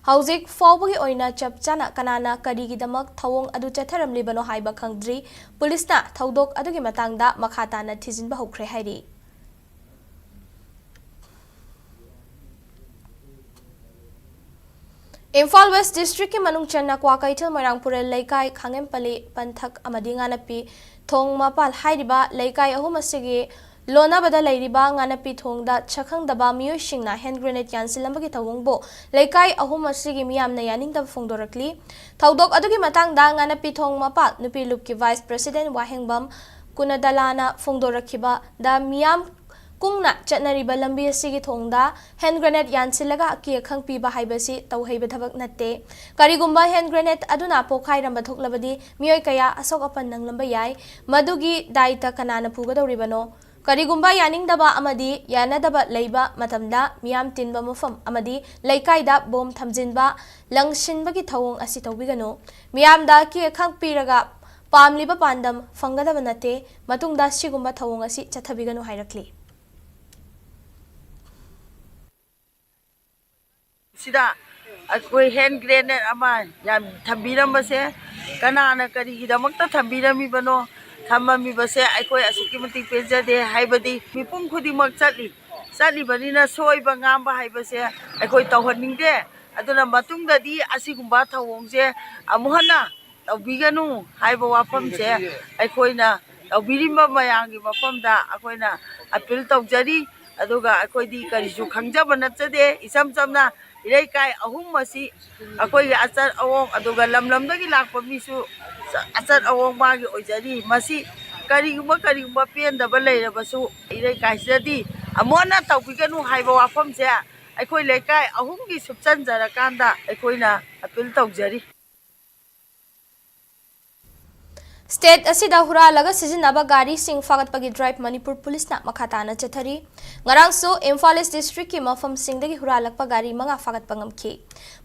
ꯍꯧꯖꯤꯛ ꯐꯥꯎꯕꯒꯤ ꯑꯣꯏꯅ ꯆꯞ ꯆꯥꯅ ꯀꯅꯥꯅ ꯀꯔꯤꯒꯤꯗꯃꯛ ꯊꯧꯑꯣꯡ ꯑꯗꯨ ꯆꯠꯊꯔꯝꯂꯤꯕꯅꯣ ꯍꯥꯏꯕ ꯈꯪꯗ꯭ꯔꯤ꯫ ꯄꯨꯂꯤꯁꯅ ꯊꯧꯗꯣꯛ ꯑꯗꯨꯒꯤ ꯃꯇꯥꯡꯗ ꯃꯈꯥ ꯇꯥꯅ ꯊꯤꯖꯤꯟꯕ ꯍꯧꯈ꯭ꯔꯦ ꯍꯥꯏꯔꯤ꯫ ꯏꯝꯐꯥꯜ ꯋꯦꯁ ꯗꯤꯁꯇ꯭ꯔꯤꯛꯀꯤ ꯃꯅꯨꯡ ꯆꯟꯅ ꯀ꯭ꯋꯥꯀꯩꯊꯦꯜ ꯃꯣꯏꯔꯥꯡꯄꯨꯔꯦꯜ ꯂꯩꯀꯥꯏ ꯈꯥꯉꯦꯝꯄꯜꯂꯤ ꯄꯟꯊꯛ ꯑꯃꯗꯤ ꯉꯥꯅꯞꯄꯤ ꯊꯣꯡ ꯃꯄꯥꯜ ꯍꯥꯏꯔꯤꯕ ꯂꯩꯀꯥꯏ ꯑꯍꯨꯝ ꯑꯁꯤꯒꯤ ꯂꯣꯟꯅꯕꯗ ꯂꯩꯔꯤꯕ ꯉꯥꯅꯞꯄꯤ ꯊꯣꯡꯗ ꯁꯛꯈꯪꯗꯕ ꯃꯤꯑꯣꯏꯁꯤꯡꯅ ꯍꯦꯟ ꯒ꯭ꯔꯦꯅꯦꯗ ꯌꯥꯟꯁꯤꯜꯂꯝꯕꯒꯤ ꯊꯧꯑꯣꯡꯕꯨ ꯂꯩꯀꯥꯏ ꯑꯍꯨꯝ ꯑꯁꯤꯒꯤ ꯃꯤꯌꯥꯝꯅ ꯌꯥꯅꯤꯡꯗꯕ ꯐꯣꯡꯗꯣꯔꯛꯂꯤ꯫ ꯊꯧꯗꯣꯛ ꯑꯗꯨꯒꯤ ꯃꯇꯥꯡꯗ ꯉꯥꯅꯞꯄꯤ ꯊꯣꯡ ꯃꯄꯥꯜ ꯅꯨꯄꯤ ꯂꯨꯞꯀꯤ ꯚꯥꯏꯁ ꯄ꯭ꯔꯁꯤꯗꯦꯟ ꯋꯥꯍꯦꯡꯕꯝ ꯀꯨꯅꯗꯂꯥꯅ ꯐꯣꯡꯗꯣꯔꯛꯈꯤꯕꯗ, ꯃꯤꯌꯥꯝ ꯀꯨꯡꯅ ꯆꯠꯅꯔꯤꯕ ꯂꯝꯕꯤ ꯑꯁꯤꯒꯤ ꯊꯣꯡꯗ ꯍꯦꯟ ꯒ꯭ꯔꯦꯅꯦꯗ ꯌꯥꯟꯁꯤꯜꯂꯒ ꯑꯀꯤ ꯑꯈꯪ ꯄꯤꯕ ꯍꯥꯏꯕꯁꯤ ꯇꯧꯍꯩꯕ ꯊꯕꯛ ꯅꯠꯇꯦ꯫ ꯀꯔꯤꯒꯨꯝꯕ ꯍꯦꯟ ꯒ꯭ꯔꯦꯅꯦꯗ ꯑꯗꯨꯅ ꯄꯣꯈꯥꯏꯔꯝꯕ ꯊꯣꯛꯂꯕꯗꯤ, ꯃꯤꯑꯣꯏ ꯀꯌꯥ ꯑꯁꯣꯛ ꯑꯄꯟ ꯅꯪꯂꯝꯕ ꯌꯥꯏ꯫ ꯃꯗꯨꯒꯤ ꯗꯥꯏꯇ ꯀꯅꯥꯅ ꯄꯨꯒꯗꯧꯔꯤꯕꯅꯣ? ꯀꯔꯤꯒꯨꯝꯕ ꯌꯥꯅꯤꯡꯗꯕ ꯑꯃꯗꯤ ꯌꯥꯅꯗꯕ ꯂꯩꯕ ꯃꯇꯝꯗ, ꯃꯤꯌꯥꯝ ꯇꯤꯟꯕ ꯃꯐꯝ ꯑꯃꯗꯤ ꯂꯩꯀꯥꯏꯗ ꯕꯣꯝ ꯊꯝꯖꯤꯟꯕ, ꯂꯪꯁꯤꯟꯕꯒꯤ ꯊꯧꯑꯣꯡ ꯑꯁꯤ ꯇꯧꯕꯤꯒꯅꯨ꯫ ꯃꯤꯌꯥꯝꯗ ꯑꯀꯤ ꯑꯈꯪ ꯄꯤꯔꯒ ꯄꯥꯝꯂꯤꯕ ꯄꯥꯟꯗꯝ ꯐꯪꯒꯗꯕ ꯅꯠꯇꯦ꯫ ꯃꯇꯨꯡꯗ ꯁꯤꯒꯨꯝꯕ ꯊꯧꯑꯣꯡ ꯑꯁꯤ ꯆꯠꯊꯕꯤꯒꯅꯨ ꯍꯥꯏꯔꯛꯂꯤ꯫ ꯁꯤꯗ ꯑꯩꯈꯣꯏ ꯍꯦꯟ ꯒ꯭ꯔꯦꯅꯦꯗ ꯑꯃ ꯌꯥꯝ ꯊꯝꯕꯤꯔꯝꯕꯁꯦ ꯀꯅꯥꯅ ꯀꯔꯤꯒꯤꯗꯃꯛꯇ ꯊꯝꯕꯤꯔꯝꯃꯤꯕꯅꯣ? ꯊꯝꯃꯝꯃꯤꯕꯁꯦ ꯑꯩꯈꯣꯏ ꯑꯁꯨꯛꯀꯤ ꯃꯇꯤꯛ ꯄꯦꯟꯖꯗꯦ꯫ ꯍꯥꯏꯕꯗꯤ ꯃꯤꯄꯨꯝ ꯈꯨꯗꯤꯡꯃꯛ ꯆꯠꯂꯤ, ꯆꯠꯂꯤꯕꯅꯤꯅ ꯁꯣꯏꯕ ꯉꯥꯝꯕ ꯍꯥꯏꯕꯁꯦ ꯑꯩꯈꯣꯏ ꯇꯧꯍꯟꯅꯤꯡꯗꯦ꯫ ꯑꯗꯨꯅ ꯃꯇꯨꯡꯗꯗꯤ ꯑꯁꯤꯒꯨꯝꯕ ꯊꯧꯑꯣꯡꯁꯦ ꯑꯃꯨꯛ ꯍꯟꯅ ꯇꯧꯕꯤꯒꯅꯨ ꯍꯥꯏꯕ ꯋꯥꯐꯝꯁꯦ ꯑꯩꯈꯣꯏꯅ ꯇꯧꯕꯤꯔꯤꯕ ꯃꯌꯥꯝꯒꯤ ꯃꯐꯝꯗ ꯑꯩꯈꯣꯏꯅ ꯑꯄꯤꯜ ꯇꯧꯖꯔꯤ꯫ ꯑꯗꯨꯒ ꯑꯩꯈꯣꯏꯗꯤ ꯀꯔꯤꯁꯨ ꯈꯪꯖꯕ ꯅꯠꯆꯗꯦ꯫ ꯏꯆꯝ ꯆꯝꯅ ꯏꯔꯩꯀꯥꯏ ꯑꯍꯨꯝ ꯑꯁꯤ ꯑꯩꯈꯣꯏꯒꯤ ꯑꯆꯠ ꯑꯋꯣꯡ, ꯑꯗꯨꯒ ꯂꯝ ꯂꯝꯗꯒꯤ ꯂꯥꯛꯄ ꯃꯤꯁꯨ ꯑꯆꯠ ꯑꯋꯣꯡ ꯃꯥꯒꯤ ꯑꯣꯏꯖꯔꯤ꯫ ꯃꯁꯤ ꯀꯔꯤꯒꯨꯝꯕ ꯀꯔꯤꯒꯨꯝꯕ ꯄꯦꯟꯗꯕ ꯂꯩꯔꯕꯁꯨ ꯏꯔꯩꯀꯥꯏꯁꯤꯗꯗꯤ ꯑꯃꯨꯛ ꯍꯟꯅ ꯇꯧꯕꯤꯒꯅꯨ ꯍꯥꯏꯕ ꯋꯥꯐꯝꯁꯦ ꯑꯩꯈꯣꯏ ꯂꯩꯀꯥꯏ ꯑꯍꯨꯝꯒꯤ ꯁꯨꯞꯆꯟꯖꯔꯀꯥꯟꯗ ꯑꯩꯈꯣꯏꯅ ꯑꯄꯤꯜ ꯇꯧꯖꯔꯤ꯫ ꯁ꯭ꯇꯦꯠ ꯑꯁꯤꯗ ꯍꯨꯔꯥꯜꯂꯒ ꯁꯤꯖꯤꯟꯅꯕ ꯒꯥꯔꯤꯁꯤꯡ ꯐꯥꯒꯠꯄꯒꯤ ꯗ꯭ꯔꯥꯏꯚ ꯃꯅꯤꯄꯨꯔ ꯄꯨꯂꯤꯁꯅ ꯃꯈꯥ ꯇꯥꯅ ꯆꯠꯊꯔꯤ꯫ ꯉꯔꯥꯡꯁꯨ ꯏꯝꯐꯥꯜ ꯏꯁ ꯗꯤꯁꯇ꯭ꯔꯤꯛꯀꯤ ꯃꯐꯝꯁꯤꯡꯗꯒꯤ ꯍꯨꯔꯥꯜꯂꯛꯄ ꯒꯥꯔꯤ ꯃꯉꯥ ꯐꯥꯒꯠꯄ ꯉꯝꯈꯤ꯫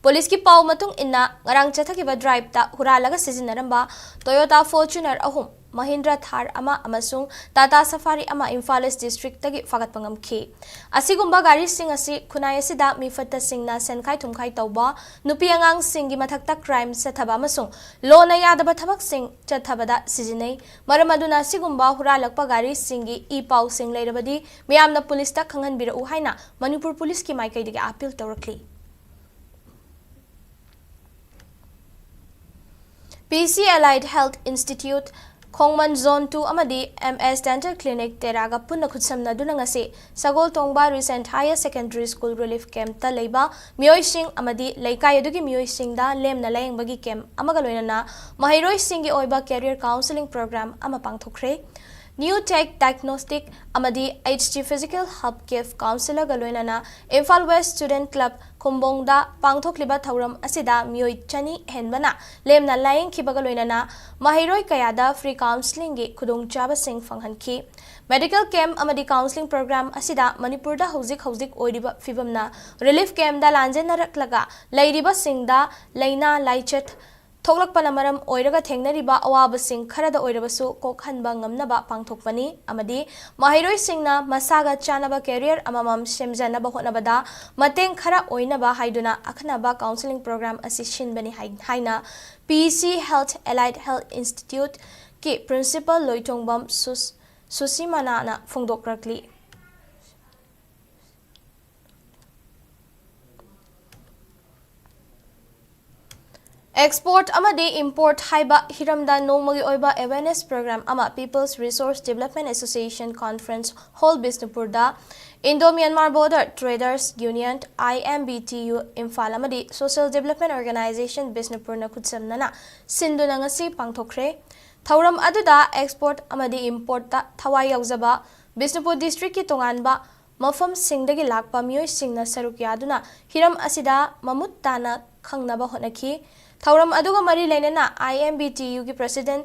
ꯄꯨꯂꯤꯁꯀꯤ ꯄꯥꯎ ꯃꯇꯨꯡ ꯏꯟꯅ, ꯉꯔꯥꯡ ꯆꯠꯊꯈꯤꯕ ꯗ꯭ꯔꯥꯏꯚꯇ ꯍꯨꯔꯥꯜꯂꯒ ꯁꯤꯖꯤꯟꯅꯔꯝꯕ ꯇꯣꯌꯣꯇꯥ ꯐꯣꯔꯆꯨꯅꯔ ꯑꯍꯨꯝ, ꯃꯍꯤꯟꯗ꯭ꯔꯥ ꯊꯥꯔ ꯑꯃ ꯑꯃꯁꯨꯡ ꯇꯥꯇꯥ ꯁꯐꯥꯔꯤ ꯑꯃ ꯏꯝꯐꯥꯜ ꯏꯁ ꯗꯤꯁꯇ꯭ꯔꯤꯛꯇꯒꯤ ꯐꯥꯒꯠꯄ ꯉꯝꯈꯤ꯫ ꯑꯁꯤꯒꯨꯝꯕ ꯒꯥꯔꯤꯁꯤꯡ ꯑꯁꯤ ꯈꯨꯟꯅꯥꯏ ꯑꯁꯤꯗ ꯃꯤꯐꯠꯇ ꯁꯤꯡꯅ ꯁꯦꯟꯈꯥꯏ ꯊꯨꯝꯈꯥꯏ ꯇꯧꯕ, ꯅꯨꯄꯤ ꯑꯉꯥꯡꯁꯤꯡꯒꯤ ꯃꯊꯛꯇ ꯀ꯭ꯔꯥꯏꯝ ꯆꯠꯊꯕ ꯑꯃꯁꯨꯡ ꯂꯣꯅ ꯌꯥꯗꯕ ꯊꯕꯛꯁꯤꯡ ꯆꯠꯊꯕꯗ ꯁꯤꯖꯤꯟꯅꯩ꯫ ꯃꯔꯝ ꯑꯗꯨꯅ ꯑꯁꯤꯒꯨꯝꯕ ꯍꯨꯔꯥꯜꯂꯛꯄ ꯒꯥꯔꯤꯁꯤꯡꯒꯤ ꯏ ꯄꯥꯎꯁꯤꯡ ꯂꯩꯔꯕꯗꯤ ꯃꯤꯌꯥꯝꯅ ꯄꯨꯂꯤꯁꯇ ꯈꯪꯍꯟꯕꯤꯔꯛꯎ ꯍꯥꯏꯅ ꯃꯅꯤꯄꯨꯔ ꯄꯨꯂꯤꯁꯀꯤ ꯃꯥꯏꯀꯩꯗꯒꯤ ꯑꯥꯄꯤꯜ ꯇꯧꯔꯛꯂꯤ꯫ ꯄꯤ ꯁꯤ ꯑꯦꯂꯥꯏꯠ ꯍꯦꯜꯊ ꯏꯟꯁꯇꯤꯇ꯭ꯌꯨꯠ ꯈꯣꯡꯃꯟ Zone Two ꯑꯃꯗꯤ M S Dental Clinic ꯇꯦꯔꯥꯒ ꯄꯨꯟꯅ ꯈꯨꯠꯁꯝꯅꯗꯨꯅ ꯉꯁꯤ ꯁꯒꯣꯜ ꯇꯣꯡꯕ Regent Higher Secondary School relief campꯇ ꯂꯩꯕ ꯃꯤꯑꯣꯏꯁꯤꯡ ꯑꯃꯗꯤ ꯂꯩꯀꯥꯏ ꯑꯗꯨꯒꯤ ꯃꯤꯑꯣꯏꯁꯤꯡꯗ ꯂꯦꯝꯅ ꯂꯥꯌꯦꯡꯕꯒꯤ camp ꯑꯃꯒ ꯂꯣꯏꯅꯅ ꯃꯍꯩꯔꯣꯏꯁꯤꯡꯒꯤ ꯑꯣꯏꯕ career counselling program ꯑꯃ ꯄꯥꯡꯊꯣꯛꯈ꯭ꯔꯦ꯫ New Tech Diagnostic ꯑꯃꯗꯤ H G Physical Hub CAF counselorꯒ ꯂꯣꯏꯅꯅ Imphal West Student Club ꯈꯨꯝꯕꯣꯡꯗ ꯄꯥꯡꯊꯣꯛꯂꯤꯕ ꯊꯧꯔꯝ ꯑꯁꯤꯗ ꯃꯤꯑꯣꯏ ꯆꯅꯤ ꯍꯦꯟꯕꯅ ꯂꯦꯝꯅ ꯂꯥꯌꯦꯡꯈꯤꯕꯒ ꯂꯣꯏꯅꯅ ꯃꯍꯩꯔꯣꯏ ꯀꯌꯥꯗ free counselling ꯒꯤ ꯈꯨꯗꯣꯡꯆꯥꯕꯁꯤꯡ ꯐꯪꯍꯟꯈꯤ꯫ Medical camp ꯑꯃꯗꯤ counselling program ꯑꯁꯤꯗ ꯃꯅꯤꯄꯨꯔꯗ ꯍꯧꯖꯤꯛ ꯍꯧꯖꯤꯛ ꯑꯣꯏꯔꯤꯕ ꯐꯤꯕꯝꯅ relief camp ꯗ ꯂꯥꯟꯖꯦꯟꯅꯔꯛꯂꯒ ꯂꯩꯔꯤꯕꯁꯤꯡꯗ ꯂꯥꯏꯅꯥ ꯂꯥꯏꯆꯠ ꯊꯣꯛꯂꯛꯄꯅ ꯃꯔꯝ ꯑꯣꯏꯔꯒ ꯊꯦꯡꯅꯔꯤꯕ ꯑꯋꯥꯕꯁꯤꯡ ꯈꯔꯗ ꯑꯣꯏꯔꯕꯁꯨ ꯀꯣꯛꯍꯟꯕ ꯉꯝꯅꯕ ꯄꯥꯡꯊꯣꯛꯄꯅꯤ ꯑꯃꯗꯤ ꯃꯍꯩꯔꯣꯏꯁꯤꯡꯅ ꯃꯁꯥꯒ ꯆꯥꯟꯅꯕ career ꯑꯃꯃꯝ ꯁꯦꯝꯖꯅꯕ ꯍꯣꯠꯅꯕꯗ ꯃꯇꯦꯡ ꯈꯔ ꯑꯣꯏꯅꯕ ꯍꯥꯏꯗꯨꯅ ꯑꯈꯟꯅꯕ counselling program ꯑꯁꯤ ꯁꯤꯟꯕꯅꯤ ꯍꯥꯏ-, ꯍꯥꯏꯅ P C Health Allied Health Institute ꯀꯤ principal ꯂꯣꯏꯇꯣꯡꯕꯝ ꯁꯨꯁ-, ꯁꯨꯁꯤꯃꯅꯥꯅ ꯐꯣꯡꯗꯣꯛꯂꯛꯂꯤ꯫ Export ꯑꯃꯗꯤ import ꯍꯥꯏꯕ ꯍꯤꯔꯝꯗ ꯅꯣꯡꯃꯒꯤ ꯑꯣꯏꯕ awareness program ꯑꯃ People's Resource Development Association Conference Hall ꯕꯤꯁꯅꯨꯄꯨꯔꯗ Indo Myanmar Border Traders Union, I M B T U, Imphal ꯑꯃꯗꯤ Social Development Organization ꯕꯤꯁꯅꯨꯄꯨꯔꯅ ꯈꯨꯠꯁꯝꯅꯅ ꯁꯤꯟꯗꯨꯅ ꯉꯁꯤ ꯄꯥꯡꯊꯣꯛꯈ꯭ꯔꯦ꯫ ꯊꯧꯔꯝ ꯑꯗꯨꯗ export ꯑꯃꯗꯤ importꯇ ꯊꯋꯥꯏ ꯌꯥꯎꯖꯕ ꯕꯤꯁꯅꯨꯄꯨꯔ districtꯀꯤ ꯇꯣꯉꯥꯟꯕ ꯃꯐꯝꯁꯤꯡꯗꯒꯤ ꯂꯥꯛꯄ ꯃꯤꯑꯣꯏꯁꯤꯡꯅ ꯁꯔꯨꯛ ꯌꯥꯗꯨꯅ ꯍꯤꯔꯝ ꯑꯁꯤꯗ ꯃꯃꯨꯠ ꯇꯥꯅ ꯈꯪꯅꯕ ꯍꯣꯠꯅꯈꯤ꯫ ꯊꯧꯔꯝ ꯑꯗꯨꯒ ꯃꯔꯤ ꯂꯩꯅꯅ I M B T Uꯒꯤ president,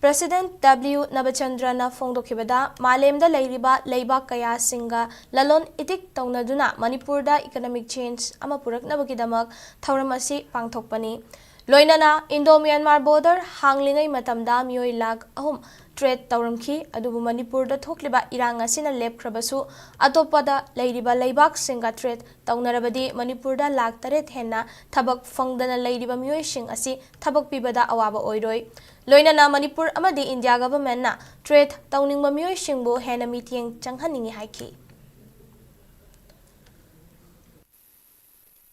President W ꯅꯕꯆꯟꯗ꯭ꯔꯅ ꯐꯣꯡꯗꯣꯛꯈꯤꯕꯗ, ꯃꯥꯂꯦꯝꯗ ꯂꯩꯔꯤꯕ ꯂꯩꯕꯥꯛ ꯀꯌꯥꯁꯤꯡꯒ ꯂꯂꯣꯟ ꯏꯇꯤꯛ ꯇꯧꯅꯗꯨꯅ ꯃꯅꯤꯄꯨꯔꯗ economic change ꯑꯃ ꯄꯨꯔꯛꯅꯕꯒꯤꯗꯃꯛ ꯊꯧꯔꯝ ꯑꯁꯤ ꯄꯥꯡꯊꯣꯛꯄꯅꯤ꯫ ꯂꯣꯏꯅꯅ Indo Myanmar border ꯍꯥꯡꯂꯤꯉꯩ ꯃꯇꯝꯗ ꯃꯤꯑꯣꯏ ꯂꯥꯈ ꯑꯍꯨꯝ trade ꯇꯧꯔꯝꯈꯤ꯫ ꯑꯗꯨꯕꯨ ꯃꯅꯤꯄꯨꯔꯗ ꯊꯣꯛꯂꯤꯕ ꯏꯔꯥꯡ ꯑꯁꯤꯅ ꯂꯦꯞꯈ꯭ꯔꯕꯁꯨ, ꯑꯇꯣꯞꯄꯗ ꯂꯩꯔꯤꯕ ꯂꯩꯕꯥꯛꯁꯤꯡꯒ trade ꯇꯧꯅꯔꯕꯗꯤ ꯃꯅꯤꯄꯨꯔꯗ ꯂꯥꯈ ꯇꯔꯦꯠ ꯍꯦꯟꯅ ꯊꯕꯛ ꯐꯪꯗꯅ ꯂꯩꯔꯤꯕ ꯃꯤꯑꯣꯏꯁꯤꯡ ꯑꯁꯤ ꯊꯕꯛ ꯄꯤꯕꯗ ꯑꯋꯥꯕ ꯑꯣꯏꯔꯣꯏ꯫ ꯂꯣꯏꯅꯅ ꯃꯅꯤꯄꯨꯔ ꯑꯃꯗꯤ India governmentꯅ trade ꯇꯧꯅꯤꯡꯕ ꯃꯤꯑꯣꯏꯁꯤꯡꯕꯨ ꯍꯦꯟꯅ ꯃꯤꯠꯌꯦꯡ ꯆꯪꯍꯟꯅꯤꯡꯏ ꯍꯥꯏꯈꯤ꯫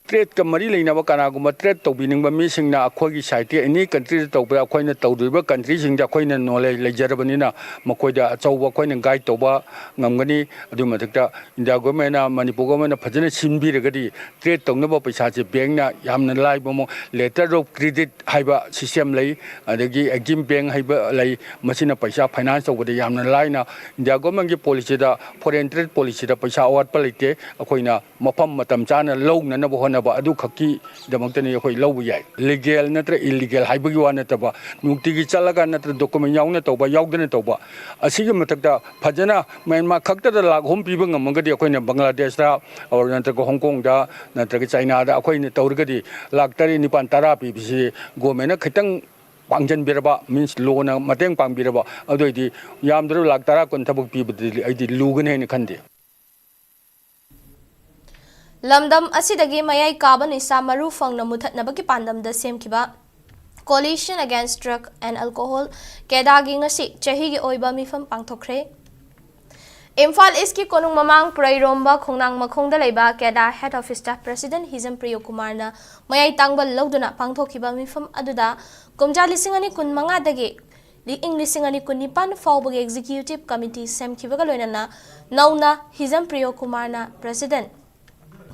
ꯇ꯭ꯔꯦꯠꯀ ꯃꯔꯤ ꯂꯩꯅꯕ ꯀꯅꯥꯒꯨꯝꯕ ꯇ꯭ꯔꯦꯠ ꯇꯧꯕꯤꯅꯤꯡꯕ ꯃꯤꯁꯤꯡꯅ ꯑꯩꯈꯣꯏꯒꯤ ꯁꯥꯏꯠꯇ ꯑꯦꯅꯤ ꯀꯟꯇ꯭ꯔꯤꯗ ꯇꯧꯕ, ꯑꯩꯈꯣꯏꯅ ꯇꯧꯔꯤꯕ ꯀꯟꯇ꯭ꯔꯤꯁꯤꯡꯗ ꯑꯩꯈꯣꯏꯅ ꯅꯣꯂꯦꯖ ꯂꯩꯖꯔꯕꯅꯤꯅ ꯃꯈꯣꯏꯗ ꯑꯆꯧꯕ ꯑꯩꯈꯣꯏꯅ ꯒꯥꯏꯗ ꯇꯧꯕ ꯉꯝꯒꯅꯤ꯫ ꯑꯗꯨꯒꯤ ꯃꯊꯛꯇ ꯏꯟꯗꯤꯌꯥ ꯒꯣꯔꯃꯦꯟꯅ, ꯃꯅꯤꯄꯨꯔ ꯒꯣꯔꯃꯦꯟꯅ ꯐꯖꯅ ꯁꯤꯟꯕꯤꯔꯒꯗꯤ ꯇ꯭ꯔꯦꯠ ꯇꯧꯅꯕ ꯄꯩꯁꯥꯁꯦ ꯕꯦꯡꯅ ꯌꯥꯝꯅ ꯂꯥꯏꯕ ꯃꯑꯣꯡ, ꯂꯦꯇꯔ ꯑꯣꯐ ꯀ꯭ꯔꯦꯗꯤꯠ ꯍꯥꯏꯕ ꯁꯤꯁꯇꯦꯝ ꯂꯩ, ꯑꯗꯒꯤ ꯑꯦꯛꯖꯤꯝ ꯕꯦꯡ ꯍꯥꯏꯕ ꯂꯩ, ꯃꯁꯤꯅ ꯄꯩꯁꯥ ꯐꯥꯏꯅꯥꯟꯁ ꯇꯧꯕꯗ ꯌꯥꯝꯅ ꯂꯥꯏꯅ ꯏꯟꯗꯤꯌꯥ ꯒꯣꯔꯃꯦꯟꯒꯤ ꯄꯣꯂꯤꯁꯤꯗ, ꯐꯣꯔꯦꯟ ꯇ꯭ꯔꯦꯠ ꯄꯣꯂꯤꯁꯤꯗ ꯄꯩꯁꯥ ꯑꯋꯥꯠꯄ ꯂꯩꯇꯦ꯫ ꯑꯩꯈꯣꯏꯅ ꯃꯐꯝ ꯃꯇꯝ ꯆꯥꯅ ꯂꯧꯅꯅꯕ ꯍꯣꯠꯅꯕ ꯑꯗꯨꯈꯛꯀꯤꯗꯃꯛꯇꯅꯤ ꯑꯩꯈꯣꯏ ꯂꯧꯕ ꯌꯥꯏ꯫ ꯂꯤꯒꯦꯜ ꯅꯠꯇ꯭ꯔ ꯏꯜꯂꯤꯒꯦꯜ ꯍꯥꯏꯕꯒꯤ ꯋꯥ ꯅꯠꯇꯕ, ꯅꯨꯡꯇꯤꯒꯤ ꯆꯠꯂꯒ ꯅꯠꯇ꯭ꯔ ꯗꯣꯀꯨꯃꯦꯟ ꯌꯥꯎꯅ ꯇꯧꯕ, ꯌꯥꯎꯗꯅ ꯇꯧꯕ, ꯑꯁꯤꯒꯤ ꯃꯊꯛꯇ ꯐꯖꯅ ꯃ꯭ꯌꯥꯟꯃꯥꯔ ꯈꯛꯇꯗ ꯂꯥꯛ ꯑꯍꯨꯝ ꯄꯤꯕ ꯉꯝꯃꯒꯗꯤ ꯑꯩꯈꯣꯏꯅ ꯕꯪꯒ꯭ꯂꯥꯗꯦꯁꯇ ꯑꯣꯔ ꯅꯠꯇ꯭ꯔꯒ ꯍꯣꯡꯀꯣꯡꯗ ꯅꯠꯇ꯭ꯔꯒ ꯆꯥꯏꯅꯥꯗ ꯑꯩꯈꯣꯏꯅ ꯇꯧꯔꯒꯗꯤ ꯂꯥꯛ ꯇꯔꯦꯠ, ꯅꯤꯄꯥꯟ, ꯇꯔꯥ ꯄꯤꯕꯁꯤ ꯒꯣꯔꯃꯦꯟꯅ ꯈꯤꯇꯪ ꯄꯥꯡꯖꯟꯕꯤꯔꯕ, ꯃꯤꯟꯁ ꯂꯣꯅ ꯃꯇꯦꯡ ꯄꯥꯡꯕꯤꯔꯕ, ꯑꯗꯨ ꯑꯣꯏꯗꯤ ꯌꯥꯝꯗ꯭ꯔꯕ ꯂꯥꯛ ꯇꯔꯥ ꯀꯨꯟ ꯊꯕꯛ ꯄꯤꯕꯗꯨꯗꯤ ꯑꯩꯗꯤ ꯂꯨꯒꯅꯤ ꯍꯥꯏꯅ ꯈꯟꯗꯦ꯫ ꯂꯝꯗꯝ ꯑꯁꯤꯗꯒꯤ ꯃꯌꯥꯏ ꯀꯥꯕ ꯅꯤꯁꯥ ꯃꯔꯨ ꯐꯪꯅ ꯃꯨꯊꯠꯅꯕꯒꯤ ꯄꯥꯟꯗꯝꯗ ꯁꯦꯝꯈꯤꯕ Coalition Against Drug and Alcohol, ꯀꯦꯗꯥꯒꯤ ꯉꯁꯤ ꯆꯍꯤꯒꯤ ꯑꯣꯏꯕ ꯃꯤꯐꯝ ꯄꯥꯡꯊꯣꯛꯈ꯭ꯔꯦ꯫ ꯏꯝꯐꯥꯜ ꯏꯁꯀꯤ ꯀꯣꯅꯨꯡ ꯃꯃꯥꯡ ꯄꯨꯔꯩꯔꯣꯝꯕ ꯈꯣꯡꯅꯥꯡ ꯃꯈꯣꯡꯗ ꯂꯩꯕ ꯀꯦꯗꯥ ꯍꯦꯗ ꯑꯣꯐꯤꯁꯇ ꯄ꯭ꯔꯦꯁꯤꯗꯦꯟꯠ ꯍꯤꯖꯝ ꯄ꯭ꯔꯤꯌꯣ ꯀꯨꯃꯥꯔꯅ ꯃꯌꯥꯏ ꯇꯥꯡꯕ ꯂꯧꯗꯨꯅ ꯄꯥꯡꯊꯣꯛꯈꯤꯕ ꯃꯤꯐꯝ ꯑꯗꯨꯗ ꯀꯨꯝꯖꯥ ꯂꯤꯁꯤꯡ ꯑꯅꯤ ꯀꯨꯟ ꯃꯉꯥꯗꯒꯤ ꯏꯪ ꯂꯤꯁꯤꯡ ꯑꯅꯤ ꯀꯨꯟ ꯅꯤꯄꯥꯟ ꯐꯥꯎꯕꯒꯤ ꯑꯦꯛꯖꯤꯀ꯭ꯌꯨꯇꯤꯕ ꯀꯃꯤꯇꯤ ꯁꯦꯝꯈꯤꯕꯒ ꯂꯣꯏꯅꯅ ꯅꯧꯅ ꯍꯤꯖꯝ ꯄ꯭ꯔꯤꯌꯣ ꯀꯨꯃꯥꯔꯅ ꯄ꯭ꯔꯦꯁꯤꯗꯦꯟꯠ,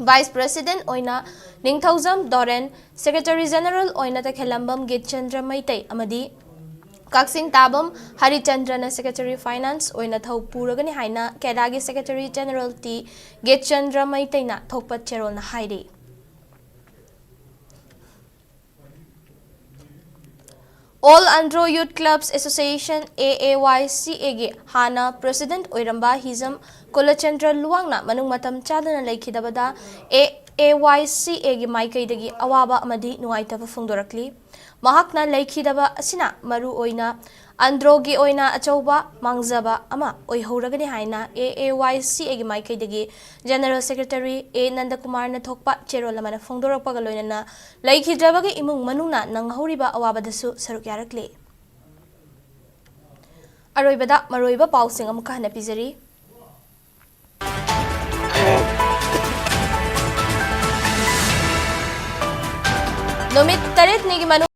ꯚꯥꯏꯁ ꯄ꯭ꯔꯦꯁꯤꯗꯦꯟꯠ ꯑꯣꯏꯅ ꯅꯤꯡꯊꯧꯖꯝ ꯗꯣꯔꯦꯟ, ꯁꯦꯀ꯭ꯔꯦꯇꯔꯤ ꯖꯦꯅꯔꯦꯜ ꯑꯣꯏꯅ ꯇꯈꯦꯜꯂꯝꯕꯝ ꯒꯤꯠꯆꯟꯗ꯭ꯔ ꯃꯩꯇꯩ ꯑꯃꯗꯤ ꯀꯛꯆꯤꯡ ꯇꯥꯕꯝ ꯍꯔꯤꯆꯟꯗ꯭ꯔꯅ ꯁꯦꯀ꯭ꯔꯦꯇꯔꯤ ꯐꯥꯏꯅꯥꯟꯁ ꯑꯣꯏꯅ ꯊꯧ ꯄꯨꯔꯒꯅꯤ ꯍꯥꯏꯅ ꯀꯦꯗꯥꯒꯤ ꯁꯦꯀ꯭ꯔꯦꯇꯔꯤ ꯖꯦꯅꯔꯦꯜ ꯇꯤ ꯒꯤꯠꯆꯟꯗ꯭ꯔ ꯃꯩꯇꯩꯅ ꯊꯣꯛꯄ ꯆꯦꯔꯣꯜꯅ ꯍꯥꯏꯔꯤ꯫ All Andro Youth Clubs Association, A A Y C A ꯒꯤ ꯍꯥꯟꯅ ꯄ꯭ꯔꯦꯁꯤꯗꯦꯟꯠ ꯑꯣꯏꯔꯝꯕ ꯍꯤꯖꯝ ꯀꯨꯂꯆꯟꯗ꯭ꯔ ꯂꯨꯋꯥꯡꯅ ꯃꯅꯨꯡ ꯃꯇꯝ ꯆꯥꯗꯅ ꯂꯩꯈꯤꯗꯕꯗ A A Y C A ꯒꯤ ꯃꯥꯏꯀꯩꯗꯒꯤ ꯑꯋꯥꯕ ꯑꯃꯗꯤ ꯅꯨꯡꯉꯥꯏꯇꯕ ꯐꯣꯡꯗꯣꯔꯛꯂꯤ꯫ ꯃꯍꯥꯛꯅ ꯂꯩꯈꯤꯗꯕ ꯑꯁꯤꯅ ꯃꯔꯨ ꯑꯣꯏꯅ ꯑꯟꯗ꯭ꯔꯣꯒꯤ ꯑꯣꯏꯅ ꯑꯆꯧꯕ ꯃꯥꯡꯖꯕ ꯑꯃ ꯑꯣꯏꯍꯧꯔꯒꯅꯤ ꯍꯥꯏꯅ A A Y C A ꯒꯤ ꯃꯥꯏꯀꯩꯗꯒꯤ ꯖꯦꯅꯔꯦꯜ ꯁꯦꯀ꯭ꯔꯦꯇꯔꯤ ꯑꯦ ꯅꯟꯗꯀꯨꯃꯥꯔꯅ ꯊꯣꯛꯄ ꯆꯦꯔꯣꯜ ꯑꯃꯅ ꯐꯣꯡꯗꯣꯔꯛꯄꯒ ꯂꯣꯏꯅꯅ ꯂꯩꯈꯤꯗ꯭ꯔꯕꯒꯤ ꯏꯃꯨꯡ ꯃꯅꯨꯡꯅ ꯅꯪꯍꯧꯔꯤꯕ ꯑꯋꯥꯕꯗꯁꯨ ꯁꯔꯨꯛ ꯌꯥꯔꯛꯂꯤ꯫ ꯑꯔꯣꯏꯕꯗ ꯃꯔꯨꯑꯣꯏꯕ ꯄꯥꯎꯁꯤꯡ ꯑꯃꯨꯛꯀ ꯍꯟꯅ ꯄꯤꯖꯔꯤ꯫ ꯅꯨꯃꯤꯠ ꯇꯔꯦꯠꯅꯤꯒꯤ ꯃꯅꯨꯡ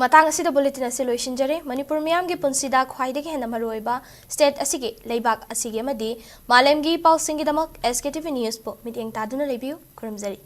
ꯃꯇꯥꯡ ꯑꯁꯤꯗ ꯕꯨꯂꯦꯇꯤꯟ ꯑꯁꯤ ꯂꯣꯏꯁꯤꯟꯖꯔꯦ꯫ ꯃꯅꯤꯄꯨꯔ ꯃꯤꯌꯥꯝꯒꯤ ꯄꯨꯟꯁꯤꯗ ꯈ꯭ꯋꯥꯏꯗꯒꯤ ꯍꯦꯟꯅ ꯃꯔꯨꯑꯣꯏꯕ ꯁ꯭ꯇꯦꯠ ꯑꯁꯤꯒꯤ, ꯂꯩꯕꯥꯛ ꯑꯁꯤꯒꯤ ꯑꯃꯗꯤ ꯃꯥꯂꯦꯝꯒꯤ ꯄꯥꯎꯁꯤꯡꯒꯤꯗꯃꯛ ꯑꯦꯁ ꯀꯦ ꯇꯤ ꯚꯤ ꯅ꯭ꯌꯨꯁꯄꯨ ꯃꯤꯠꯌꯦꯡ ꯇꯥꯗꯨꯅ ꯂꯩꯕꯤꯌꯨ꯫ ꯈꯨꯔꯨꯝꯖꯔꯤ꯫